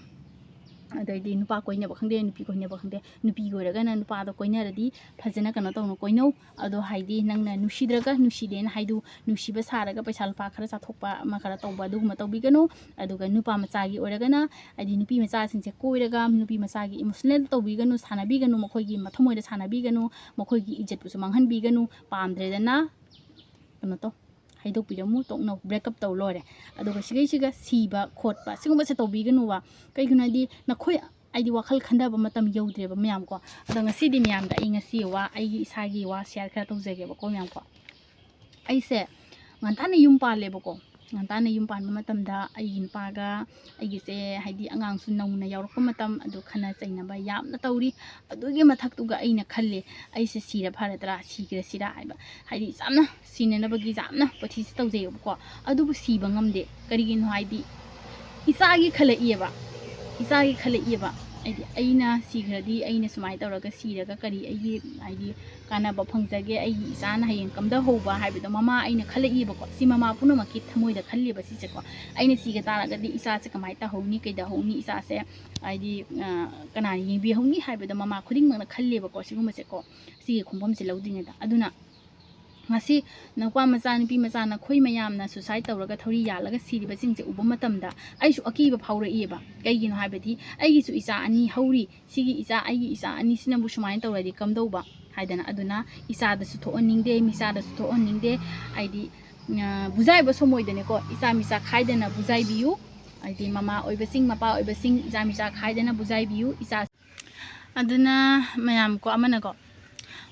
ꯑꯗꯩꯗꯤ ꯅꯨꯄꯥ ꯀꯣꯏꯅꯕ ꯈꯪꯗꯦ, ꯅꯨꯄꯤ ꯀꯣꯏꯅꯕ ꯈꯪꯗꯦ, ꯅꯨꯄꯤꯒꯤ ꯑꯣꯏꯔꯒꯅ ꯅꯨꯄꯥꯗꯣ ꯀꯣꯏꯅꯔꯗꯤ ꯐꯖꯅ ꯀꯩꯅꯣ ꯇꯧꯅ ꯀꯣꯏꯅꯧ꯫ ꯑꯗꯣ ꯍꯥꯏꯗꯤ ꯅꯪꯅ ꯅꯨꯡꯁꯤꯗ꯭ꯔꯒ ꯅꯨꯡꯁꯤꯗꯦꯅ ꯍꯥꯏꯗꯨ, ꯅꯨꯡꯁꯤꯕ ꯁꯥꯔꯒ ꯄꯩꯁꯥ ꯂꯨꯄꯥ ꯈꯔ ꯆꯥꯊꯣꯛꯄ ꯑꯃ ꯈꯔ ꯇꯧꯕ, ꯑꯗꯨꯒꯨꯝꯕ ꯇꯧꯕꯤꯒꯅꯨ꯫ ꯑꯗꯨꯒ ꯅꯨꯄꯥ ꯃꯆꯥꯒꯤ ꯑꯣꯏꯔꯒꯅ ꯍꯥꯏꯗꯤ ꯅꯨꯄꯤ ꯃꯆꯥꯁꯤꯡꯁꯦ ꯀꯣꯏꯔꯒ ꯅꯨꯄꯤ ꯃꯆꯥꯒꯤ emotional ꯇꯧꯕꯤꯒꯅꯨ, ꯁꯥꯟꯅꯕꯤꯒꯅꯨ, ꯃꯈꯣꯏꯒꯤ ꯃꯊꯃꯣꯏꯗ ꯁꯥꯟꯅꯕꯤꯒꯅꯨ, ꯃꯈꯣꯏꯒꯤ ꯏꯖꯠꯄꯨꯁꯨ ꯃꯥꯡꯍꯟꯕꯤꯒꯅꯨ꯫ ꯄꯥꯝꯗ꯭ꯔꯦꯗꯅ ꯀꯩꯅꯣ ꯇꯧ꯫ ꯍꯥꯏꯗꯣꯛꯄꯤꯔꯝꯃꯨ, ꯇꯣꯛꯅꯧ, break up ꯇꯧ ꯂꯣꯏꯔꯦ꯫ ꯑꯗꯨꯒ ꯁꯤꯈꯩꯁꯤꯒ ꯁꯤꯕ ꯈꯣꯠꯄ ꯁꯤꯒꯨꯝꯕꯁꯦ ꯇꯧꯕꯤꯒꯅꯨꯕ꯫ ꯀꯩꯒꯤꯅꯣ ꯍꯥꯏꯗꯤ ꯅꯈꯣꯏ ꯍꯥꯏꯗꯤ ꯋꯥꯈꯜ ꯈꯟꯊꯕ ꯃꯇꯝ ꯌꯧꯗ꯭ꯔꯦꯕ ꯃꯌꯥꯝ ꯀꯣ꯫ ꯑꯗꯣ ꯉꯁꯤꯗꯤ ꯃꯌꯥꯝꯗ ꯑꯩ ꯉꯁꯤ ꯋꯥ, ꯑꯩꯒꯤ ꯏꯁꯥꯒꯤ ꯋꯥ share ꯈꯔ ꯇꯧꯖꯒꯦꯕꯀꯣ ꯃꯌꯥꯝ ꯀꯣ꯫ ꯑꯩꯁꯦ ꯉꯟꯇꯥꯅ ꯌꯨꯝ ꯄꯥꯜꯂꯦꯕꯀꯣ꯫ ꯉꯟꯇꯥꯅ ꯌꯨꯝ ꯄꯥꯟꯕ ꯃꯇꯝꯗ ꯑꯩꯒꯤ ꯅꯨꯄꯥꯒ ꯑꯩꯒꯤꯁꯦ ꯍꯥꯏꯗꯤ ꯑꯉꯥꯡꯁꯨ ꯅꯧꯅ ꯌꯥꯎꯔꯛꯄ ꯃꯇꯝ, ꯑꯗꯨ ꯈꯠꯅ ꯆꯩꯅꯕ ꯌꯥꯝꯅ ꯇꯧꯔꯤ꯫ ꯑꯗꯨꯒꯤ ꯃꯊꯛꯇꯨꯒ ꯑꯩꯅ ꯈꯜꯂꯦ, ꯑꯩꯁꯦ ꯁꯤꯔ ꯐꯔꯗ꯭ꯔꯥ, ꯁꯤꯈ꯭ꯔꯁꯤꯔꯥ ꯍꯥꯏꯕ꯫ ꯍꯥꯏꯗꯤ ꯌꯥꯝꯅ ꯁꯤꯅꯅꯕꯒꯤ ꯌꯥꯝꯅ ꯄꯣꯊꯤꯁꯦ ꯇꯧꯖꯩꯌꯦꯕꯀꯣ꯫ ꯑꯗꯨꯕꯨ ꯁꯤꯕ ꯉꯝꯗꯦ꯫ ꯀꯔꯤꯒꯤꯅꯣ ꯍꯥꯏꯗꯤ ꯏꯆꯥꯒꯤ ꯈꯜꯂꯛꯏꯑꯕ, ꯏꯆꯥꯒꯤ ꯈꯜꯂꯛꯏꯑꯕ꯫ ꯍꯥꯏꯗꯤ ꯑꯩꯅ ꯁꯤꯈ꯭ꯔꯗꯤ, ꯑꯩꯅ ꯁꯨꯃꯥꯏꯅ ꯇꯧꯔꯒ ꯁꯤꯔꯒ ꯀꯔꯤ ꯑꯩꯒꯤ ꯍꯥꯏꯗꯤ ꯀꯥꯟꯅꯕ ꯐꯪꯖꯒꯦ, ꯑꯩꯒꯤ ꯏꯆꯥꯅ ꯍꯌꯦꯡ ꯀꯝꯗꯧꯍꯧꯕ ꯍꯥꯏꯕꯗꯣ ꯃꯃꯥ ꯑꯩꯅ ꯈꯜꯂꯛꯏꯕꯀꯣ꯫ ꯁꯤ ꯃꯃꯥ ꯄꯨꯝꯅꯃꯛꯀꯤ ꯊꯃꯣꯏꯗ ꯈꯜꯂꯤꯕ ꯁꯤꯁꯦꯀꯣ꯫ ꯑꯩꯅ ꯁꯤꯒ ꯇꯥꯔꯒꯗꯤ ꯏꯆꯥꯁꯦ ꯀꯃꯥꯏꯅ ꯇꯧꯍꯧꯅꯤ, ꯀꯩꯗꯧꯍꯧꯅꯤ, ꯏꯆꯥꯁꯦ ꯍꯥꯏꯗꯤ, ꯑ, ꯀꯅꯥꯅ ꯌꯦꯡꯕꯤꯍꯧꯅꯤ ꯍꯥꯏꯕꯗꯣ ꯃꯃꯥ ꯈꯨꯗꯤꯡꯃꯛꯅ ꯈꯜꯂꯦꯕꯀꯣ ꯁꯤꯒꯨꯝꯕꯁꯦꯀꯣ꯫ ꯁꯤꯒꯤ ꯈꯣꯡꯐꯝꯁꯦ ꯂꯧꯗ꯭ꯔꯤꯉꯩꯗ꯫ ꯑꯗꯨꯅ ꯉꯁꯤ ꯅꯨꯄꯥ ꯃꯆꯥ, ꯅꯨꯄꯤ ꯃꯆꯥ, ꯅꯈꯣꯏ ꯃꯌꯥꯝꯅ suicide ꯇꯧꯔꯒ ꯊꯧꯔꯤ ꯌꯥꯜꯂꯒ ꯁꯤꯔꯤꯕꯁꯤꯡꯁꯦ ꯎꯕ ꯃꯇꯝꯗ ꯑꯩꯁꯨ ꯑꯀꯤꯕ ꯐꯥꯎꯔꯛꯏꯑꯕ꯫ ꯀꯩꯒꯤꯅꯣ ꯍꯥꯏꯕꯗꯤ ꯑꯩꯒꯤꯁꯨ ꯏꯆꯥ ꯑꯅꯤ ꯍꯧꯔꯤ꯫ ꯁꯤꯒꯤ ꯏꯆꯥ, ꯑꯩꯒꯤ ꯏꯆꯥ ꯑꯅꯤꯁꯤꯅꯕꯨ ꯁꯨꯃꯥꯏꯅ ꯇꯧꯔꯗꯤ ꯀꯝꯗꯧꯕ ꯍꯥꯏꯗꯅ꯫ ꯑꯗꯨꯅ ꯏꯆꯥꯗꯁꯨ ꯊꯣꯛꯍꯟꯅꯤꯡꯗꯦ, ꯃꯤꯆꯥꯗꯁꯨ ꯊꯣꯛꯍꯟꯅꯤꯡꯗꯦ꯫ ꯍꯥꯏꯗꯤ, ꯑ, ꯕꯨꯖꯥꯏꯕ ꯁꯣꯃꯣꯏꯗꯅꯦꯀꯣ, ꯏꯆꯥ ꯃꯤꯆꯥ ꯈꯥꯏꯗꯅ ꯕꯨꯖꯥꯏꯕꯤꯌꯨ꯫ ꯍꯥꯏꯗꯤ ꯃꯃꯥ ꯑꯣꯏꯕꯁꯤꯡ, ꯃꯄꯥ ꯑꯣꯏꯕꯁꯤꯡ, ꯏꯆꯥ ꯃꯤꯆꯥ ꯈꯥꯏꯗꯅ ꯕꯨꯖꯥꯏꯕꯤꯌꯨ꯫ ꯏꯆꯥ ꯑꯗꯨꯅ ꯃꯌꯥꯝ ꯀꯣ, ꯑꯃꯅꯀꯣ,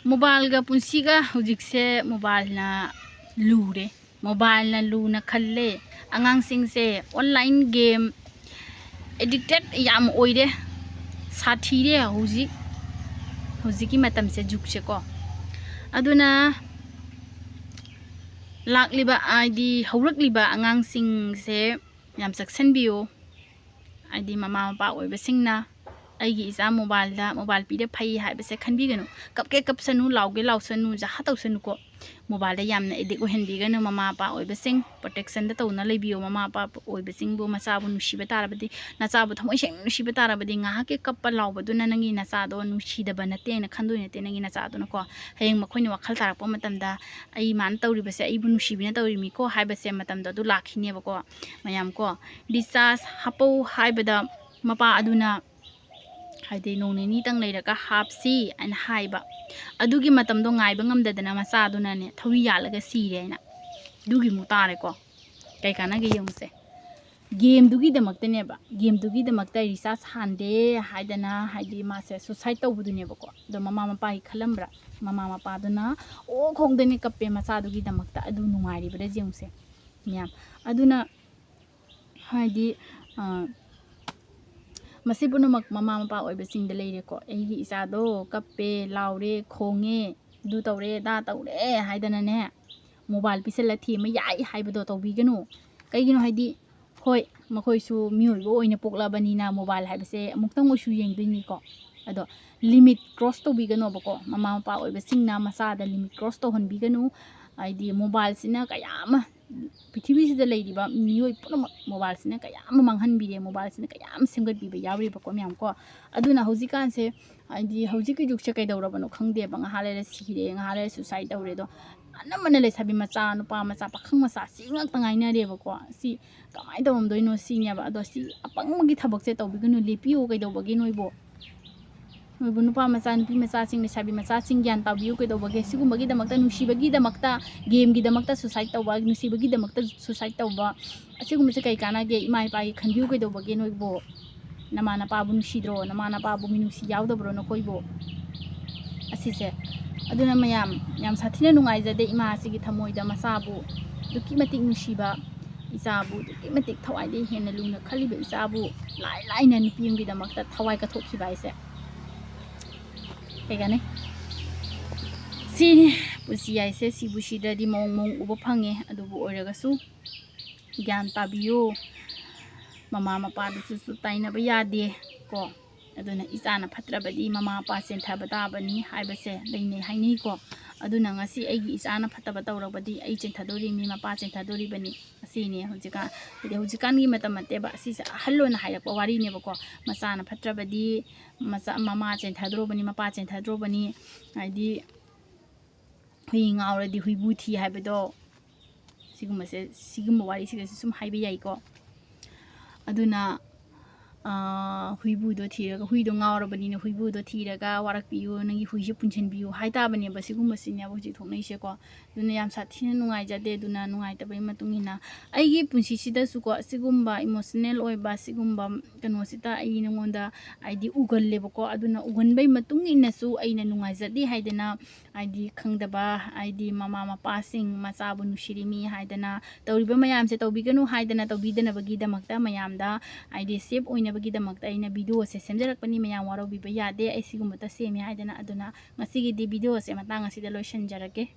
mobileꯒ ꯄꯨꯟꯁꯤꯒ ꯍꯧꯖꯤꯛꯁꯦ mobileꯅ ꯂꯨꯔꯦ, mobileꯅ ꯂꯨꯅ ꯈꯜꯂꯦ꯫ ꯑꯉꯥꯡꯁꯤꯡꯁꯦ online game addicted ꯌꯥꯝ ꯑꯣꯏꯔꯦ, ꯁꯥꯊꯤꯔꯦ ꯍꯧꯖꯤꯛ, ꯍꯧꯖꯤꯛꯀꯤ ꯃꯇꯝꯁꯦ, ꯖꯨꯒꯁꯦꯀꯣ꯫ ꯑꯗꯨꯅ ꯂꯥꯛꯂꯤꯕ ꯍꯥꯏꯗꯤ ꯍꯧꯔꯛꯂꯤꯕ ꯑꯉꯥꯡꯁꯤꯡꯁꯦ ꯌꯥꯝ ꯆꯦꯛꯁꯤꯟꯕꯤꯌꯨ꯫ ꯍꯥꯏꯗꯤ ꯃꯃꯥ ꯃꯄꯥ ꯑꯣꯏꯕꯁꯤꯡꯅ ꯑꯩꯒꯤ ꯏꯆꯥ mobileꯗ, mobile ꯄꯤꯔꯦ ꯐꯩ ꯍꯥꯏꯕꯁꯦ ꯈꯟꯕꯤꯒꯅꯨ꯫ ꯀꯞꯀꯦ ꯀꯞꯁꯅꯨ, ꯂꯥꯎꯒꯦ ꯂꯥꯎꯁꯅꯨ, ꯖꯍꯥ ꯇꯧꯁꯅꯨꯀꯣ꯫ Mobileꯗ ꯌꯥꯝꯅ addict ꯑꯣꯏꯍꯟꯕꯤꯒꯅꯨ꯫ ꯃꯃꯥ ꯃꯄꯥ ꯑꯣꯏꯕꯁꯤꯡ protectionꯗ ꯇꯧꯅ ꯂꯩꯕꯤꯌꯨ꯫ ꯃꯃꯥ ꯃꯄꯥ ꯑꯣꯏꯕꯁꯤꯡꯕꯨ, ꯃꯆꯥꯕꯨ ꯅꯨꯡꯁꯤꯕ ꯇꯥꯔꯕꯗꯤ, ꯅꯆꯥꯕꯨ ꯊꯃꯣꯏ ꯁꯦꯡꯅ ꯅꯨꯡꯁꯤꯕ ꯇꯥꯔꯕꯗꯤ, ꯉꯥꯏꯍꯥꯛꯀꯤ ꯀꯞꯄ ꯂꯥꯎꯕꯗꯨꯅ ꯅꯪꯒꯤ ꯅꯆꯥꯗꯣ ꯅꯨꯡꯁꯤꯗꯕ ꯅꯠꯇꯦ ꯍꯥꯏꯅ ꯈꯟꯗꯣꯏ ꯅꯠꯇꯦ ꯅꯪꯒꯤ ꯅꯆꯥꯗꯨꯅꯀꯣ꯫ ꯍꯌꯦꯡ ꯃꯈꯣꯏꯅ ꯋꯥꯈꯜ ꯇꯥꯔꯛꯄ ꯃꯇꯝꯗ ꯑꯩ ꯃꯥꯅ ꯇꯧꯔꯤꯕꯁꯦ ꯑꯩꯕꯨ ꯅꯨꯡꯁꯤꯕꯤꯅ ꯇꯧꯔꯤꯃꯤꯀꯣ ꯍꯥꯏꯕꯁꯦ ꯃꯇꯝꯗꯣ ꯑꯗꯨ ꯂꯥꯛꯈꯤꯅꯦꯕꯀꯣ ꯃꯌꯥꯝ ꯀꯣ꯫ Recharge ꯍꯥꯞꯄꯧ ꯍꯥꯏꯕꯗ ꯃꯄꯥ ꯑꯗꯨꯅ ꯍꯥꯏꯗꯤ ꯅꯣꯡ ꯅꯤꯅꯤꯇꯪ ꯂꯩꯔꯒ ꯍꯥꯞꯁꯤ ꯍꯥꯏꯅ ꯍꯥꯏꯕ꯫ ꯑꯗꯨꯒꯤ ꯃꯇꯝꯗꯣ ꯉꯥꯏꯕ ꯉꯝꯗꯗꯅ ꯃꯆꯥꯗꯨꯅꯅꯦ ꯊꯧꯔꯤ ꯌꯥꯜꯂꯒ ꯁꯤꯔꯦ ꯍꯥꯏꯅ꯫ ꯑꯗꯨꯒꯤꯃꯨꯛ ꯇꯥꯔꯦꯀꯣ꯫ ꯀꯩ ꯀꯥꯟꯅꯒꯦ ꯌꯦꯡꯉꯨꯁꯦ꯫ ꯒꯦꯝꯗꯨꯒꯤꯗꯃꯛꯇꯅꯦꯕ, ꯒꯦꯝꯗꯨꯒꯤꯗꯃꯛꯇ ꯔꯤꯆꯥꯔꯖ ꯍꯥꯟꯗꯦ ꯍꯥꯏꯗꯅ, ꯍꯥꯏꯗꯤ ꯃꯥꯁꯦ ꯁꯨꯁꯥꯏꯠ ꯇꯧꯕꯗꯨꯅꯦꯕꯀꯣ꯫ ꯑꯗꯣ ꯃꯃꯥ ꯃꯄꯥꯒꯤ ꯈꯜꯂꯝꯕ꯭ꯔꯥ? ꯃꯃꯥ ꯃꯄꯥꯗꯨꯅ ꯑꯣ ꯈꯣꯡꯗꯅꯤ ꯀꯞꯄꯦ ꯃꯆꯥꯗꯨꯒꯤꯗꯃꯛꯇ꯫ ꯑꯗꯨ ꯅꯨꯡꯉꯥꯏꯔꯤꯕ꯭ꯔꯥ ꯌꯦꯡꯉꯨꯁꯦ ꯃꯌꯥꯝ꯫ ꯑꯗꯨꯅ ꯍꯥꯏꯗꯤ, ꯑ, ꯃꯁꯤ ꯄꯨꯝꯅꯃꯛ ꯃꯃꯥ ꯃꯄꯥ ꯑꯣꯏꯕꯁꯤꯡꯗ ꯂꯩꯔꯦꯀꯣ꯫ "ꯑꯩꯒꯤ ꯏꯆꯥꯗꯣ ꯀꯞꯄꯦ, ꯂꯥꯎꯔꯦ, ꯈꯣꯡꯉꯦ, ꯑꯗꯨ ꯇꯧꯔꯦ, ꯑꯗꯥ ꯇꯧꯔꯦ" ꯍꯥꯏꯗꯅꯅꯦ, ꯃꯣꯕꯥꯏꯜ ꯄꯤꯁꯜꯂ ꯊꯦꯝꯕ ꯌꯥꯏ ꯍꯥꯏꯕꯗꯣ ꯇꯧꯕꯤꯒꯅꯨ꯫ ꯀꯩꯒꯤꯅꯣ ꯍꯥꯏꯗꯤ, ꯍꯣꯏ, ꯃꯈꯣꯏꯁꯨ ꯃꯤꯑꯣꯏꯕ ꯑꯣꯏꯅ ꯄꯣꯛꯂꯕꯅꯤꯅ ꯃꯣꯕꯥꯏꯜ ꯍꯥꯏꯕꯁꯦ ꯑꯃꯨꯛꯇꯪ ꯑꯣꯏꯁꯨ ꯌꯦꯡꯗꯣꯏꯅꯤꯀꯣ꯫ ꯑꯗꯣ ꯂꯤꯃꯤꯠ ꯀ꯭ꯔꯣꯁ ꯇꯧꯕꯤꯒꯅꯣꯕꯀꯣ꯫ ꯃꯃꯥ ꯃꯄꯥ ꯑꯣꯏꯕꯁꯤꯡꯅ ꯃꯆꯥꯗ ꯂꯤꯃꯤꯠ ꯀ꯭ꯔꯣꯁ ꯇꯧꯍꯟꯕꯤꯒꯅꯨ꯫ ꯍꯥꯏꯗꯤ ꯃꯣꯕꯥꯏꯜꯁꯤꯅ ꯀꯌꯥ ꯑꯃ, ꯄ꯭ꯔꯤꯊꯤꯕꯤꯁꯤꯗ ꯂꯩꯔꯤꯕ ꯃꯤꯑꯣꯏ ꯄꯨꯝꯅꯃꯛ ꯃꯣꯕꯥꯏꯜꯁꯤꯅ ꯀꯌꯥ ꯑꯃ ꯃꯥꯡꯍꯟꯕꯤꯔꯦ, ꯃꯣꯕꯥꯏꯜꯁꯤꯅ ꯀꯌꯥ ꯑꯃ ꯁꯦꯝꯒꯠꯄꯤꯕ ꯌꯥꯎꯔꯤꯕꯀꯣ ꯃꯌꯥꯝ ꯀꯣ꯫ ꯑꯗꯨꯅ ꯍꯧꯖꯤꯛꯀꯥꯟꯁꯦ, ꯍꯥꯏꯗꯤ ꯍꯧꯖꯤꯛꯀꯤ ꯖꯨꯒꯁꯦ ꯀꯩꯗꯧꯔꯕꯅꯣ ꯈꯪꯗꯦꯕ, ꯉꯥꯏꯍꯥꯛ ꯂꯩꯔ ꯁꯤꯔꯦ, ꯉꯥꯏꯍꯥꯛ ꯂꯩꯔ ꯁꯨꯁꯥꯏꯠ ꯇꯧꯔꯦ꯫ ꯑꯗꯣ ꯑꯅꯝꯕꯅ ꯂꯩꯁꯥꯕꯤ ꯃꯆꯥ, ꯅꯨꯄꯥ ꯃꯆꯥ, ꯄꯥꯈꯪ ꯃꯆꯥ ꯁꯤ ꯉꯥꯛꯇ ꯉꯥꯏꯅꯔꯦꯕꯀꯣ꯫ ꯁꯤ ꯀꯃꯥꯏꯅ ꯇꯧꯔꯝꯗꯣꯏꯅꯣ ꯁꯤꯅꯦꯕ꯫ ꯑꯗꯣ ꯁꯤ ꯑꯄꯪꯕꯒꯤ ꯊꯕꯛꯁꯦ ꯇꯧꯕꯤꯒꯅꯨ, ꯂꯦꯞꯄꯤꯌꯨ꯫ ꯀꯩꯗꯧꯕꯒꯦ ꯅꯣꯏꯕꯨ? ꯅꯣꯏꯕꯨ ꯅꯨꯄꯥ ꯃꯆꯥ, ꯅꯨꯄꯤ ꯃꯆꯥꯁꯤꯡ, ꯂꯩꯁꯥꯕꯤ ꯃꯆꯥꯁꯤꯡ, ꯒ꯭ꯌꯥꯟ ꯇꯥꯕꯤꯌꯨ꯫ ꯀꯩꯗꯧꯕꯒꯦ? ꯁꯤꯒꯨꯝꯕꯒꯤꯗꯃꯛꯇ, ꯅꯨꯡꯁꯤꯕꯒꯤꯗꯃꯛꯇ, ꯒꯦꯝꯒꯤꯗꯃꯛꯇ ꯁꯨꯁꯥꯏꯠ ꯇꯧꯕ, ꯅꯨꯡꯁꯤꯕꯒꯤꯗꯃꯛꯇ ꯁꯨꯁꯥꯏꯠ ꯇꯧꯕ, ꯑꯁꯤꯒꯨꯝꯕꯁꯦ ꯀꯩ ꯀꯥꯟꯅꯒꯦ? ꯏꯃꯥ ꯏꯄꯥꯒꯤ ꯈꯟꯕꯤꯌꯨ꯫ ꯀꯩꯗꯧꯕꯒꯦ ꯅꯣꯏꯕꯨ? ꯅꯃꯥ ꯅꯄꯥꯕꯨ ꯅꯨꯡꯁꯤꯗ꯭ꯔꯣ? ꯅꯃꯥ ꯅꯄꯥꯕꯨ ꯃꯤꯅꯨꯡꯁꯤ ꯌꯥꯎꯗꯕ꯭ꯔꯣ ꯅꯈꯣꯏꯕꯨ? ꯑꯁꯤꯁꯦ꯫ ꯑꯗꯨꯅ ꯃꯌꯥꯝ, ꯌꯥꯝ ꯁꯥꯊꯤꯅ ꯅꯨꯡꯉꯥꯏꯖꯗꯦ ꯏꯃꯥꯁꯤꯒꯤ ꯊꯃꯣꯏꯗ, ꯃꯆꯥꯕꯨ ꯑꯗꯨꯛꯀꯤ ꯃꯇꯤꯛ ꯅꯨꯡꯁꯤꯕ, ꯏꯆꯥꯕꯨ ꯑꯗꯨꯛꯀꯤ ꯃꯇꯤꯛ ꯊꯋꯥꯏꯗꯒꯤ ꯍꯦꯟꯅ ꯂꯨꯅ ꯈꯜꯂꯤꯕ ꯏꯆꯥꯕꯨ ꯂꯥꯏ ꯂꯥꯏꯅ ꯅꯨꯄꯤ ꯑꯃꯒꯤꯗꯃꯛꯇ ꯊꯋꯥꯏ ꯀꯠꯊꯣꯛꯈꯤꯕ ꯍꯥꯏꯁꯦ꯫ ꯀꯩ ꯀꯥꯟꯅꯩ? ꯁꯤꯅꯤ ꯄꯨꯟꯁꯤ ꯍꯥꯏꯁꯦ꯫ ꯁꯤꯕꯨ ꯁꯤꯗ꯭ꯔꯗꯤ ꯃꯑꯣꯡ ꯃꯑꯣꯡ ꯎꯕ ꯐꯪꯉꯦ꯫ ꯑꯗꯨꯕꯨ ꯑꯣꯏꯔꯒꯁꯨ ꯒ꯭ꯌꯥꯟ ꯇꯥꯕꯤꯌꯨ꯫ ꯃꯃꯥ ꯃꯄꯥꯗꯨꯁꯨ ꯇꯥꯏꯅꯕ ꯌꯥꯗꯦ ꯀꯣ꯫ ꯑꯗꯨꯅ ꯏꯆꯥꯅ ꯐꯠꯇ꯭ꯔꯕꯗꯤ ꯃꯃꯥ ꯃꯄꯥ ꯆꯦꯟꯊꯕ ꯇꯥꯕꯅꯤ ꯍꯥꯏꯕꯁꯦ ꯂꯩꯅꯩ ꯍꯥꯏꯅꯩꯀꯣ꯫ ꯑꯗꯨꯅ ꯉꯁꯤ ꯑꯩꯒꯤ ꯏꯆꯥꯅ ꯐꯠꯇꯕ ꯇꯧꯔꯕꯗꯤ ꯑꯩ ꯆꯦꯟꯊꯗꯣꯔꯤꯕꯅꯤ, ꯃꯄꯥ ꯆꯦꯟꯊꯗꯣꯔꯤꯕꯅꯤ꯫ ꯑꯁꯤꯅꯤ ꯍꯧꯖꯤꯛꯀꯥꯟ, ꯍꯥꯏꯗꯤ ꯍꯧꯖꯤꯛꯀꯥꯟꯒꯤ ꯃꯇꯝ ꯅꯠꯇꯦꯕ, ꯑꯁꯤꯁꯦ ꯑꯍꯜ ꯂꯣꯟꯅ ꯍꯥꯏꯔꯛꯄ ꯋꯥꯔꯤꯅꯦꯕꯀꯣ꯫ ꯃꯆꯥꯅ ꯐꯠꯇ꯭ꯔꯕꯗꯤ ꯃꯆꯥ, ꯃꯃꯥ ꯆꯦꯟꯊꯗ꯭ꯔꯣꯕꯅꯤ, ꯃꯄꯥ ꯆꯦꯟꯊꯗ꯭ꯔꯣꯕꯅꯤ꯫ ꯍꯥꯏꯗꯤ ꯍꯨꯏ ꯉꯥꯎꯔꯗꯤ ꯍꯨꯏꯕꯨ ꯊꯤ ꯍꯥꯏꯕꯗꯣ, ꯁꯤꯒꯨꯝꯕꯁꯦ, ꯁꯤꯒꯨꯝꯕ ꯋꯥꯔꯤꯁꯤꯒꯁꯨ ꯁꯨꯝ ꯍꯥꯏꯕ ꯌꯥꯏꯀꯣ꯫ ꯑꯗꯨꯅ ꯑꯥ, ꯍꯨꯏꯕꯨꯗꯣ ꯊꯤꯔꯒ, ꯍꯨꯏꯗꯣ ꯉꯥꯎꯔꯕꯅꯤꯅ ꯍꯨꯏꯕꯨꯗꯣ ꯊꯤꯔꯒ ꯋꯥꯔꯛꯄꯤꯌꯨ, ꯅꯪꯒꯤ ꯍꯨꯏꯁꯦ ꯄꯨꯟꯁꯤꯟꯕꯤꯌꯨ ꯍꯥꯏ ꯇꯥꯕꯅꯦꯕ꯫ ꯁꯤꯒꯨꯝꯕꯁꯤꯅꯦꯕ ꯍꯧꯖꯤꯛ ꯊꯣꯛꯅꯩꯁꯦꯀꯣ꯫ ꯑꯗꯨꯅ ꯌꯥꯝ ꯁꯥꯊꯤꯅ ꯅꯨꯡꯉꯥꯏꯖꯗꯦ꯫ ꯑꯗꯨꯅ ꯅꯨꯡꯉꯥꯏꯇꯕꯒꯤ ꯃꯇꯨꯡ ꯏꯟꯅ ꯑꯩꯒꯤ ꯄꯨꯟꯁꯤꯁꯤꯗꯁꯨꯀꯣ, ꯑꯁꯤꯒꯨꯝꯕ emotional ꯑꯣꯏꯕ ꯁꯤꯒꯨꯝꯕ ꯀꯩꯅꯣꯁꯤꯗ ꯑꯩ ꯅꯉꯣꯟꯗ ꯍꯥꯏꯗꯤ ꯎꯒꯜꯂꯦꯕꯀꯣ꯫ ꯑꯗꯨꯅ ꯎꯒꯟꯕꯩ ꯃꯇꯨꯡ ꯏꯟꯅꯁꯨ ꯑꯩꯅ ꯅꯨꯡꯉꯥꯏꯖꯗꯦ ꯍꯥꯏꯗꯅ, ꯍꯥꯏꯗꯤ ꯈꯪꯗꯕ, ꯍꯥꯏꯗꯤ ꯃꯃꯥ ꯃꯄꯥꯁꯤꯡ ꯃꯆꯥꯕꯨ ꯅꯨꯡꯁꯤꯔꯤꯃꯤ ꯍꯥꯏꯗꯅ ꯇꯧꯔꯤꯕ ꯃꯌꯥꯝꯁꯦ ꯇꯧꯕꯤꯒꯅꯨ ꯍꯥꯏꯗꯅ, ꯇꯧꯕꯤꯗꯅꯕꯒꯤꯗꯃꯛꯇ ꯃꯌꯥꯝꯗ ꯍꯥꯏꯗꯤ safe ꯑꯣꯏꯅꯕꯒꯤꯗꯃꯛꯇ ꯑꯩꯅ video ꯁꯦ ꯁꯦꯝꯖꯔꯛꯄꯅꯤ꯫ ꯃꯌꯥꯝ ꯋꯥꯔꯧꯕꯤꯕ ꯌꯥꯗꯦ, ꯑꯩ ꯁꯤꯒꯨꯝꯕꯇ ꯁꯦꯝꯃꯤ ꯍꯥꯏꯗꯅ꯫ ꯑꯗꯨꯅ ꯉꯁꯤꯒꯤꯗꯤ video ꯁꯦ ꯃꯇꯥꯡ ꯑꯁꯤꯗ ꯂꯣꯏꯁꯤꯟꯖꯔꯒꯦ꯫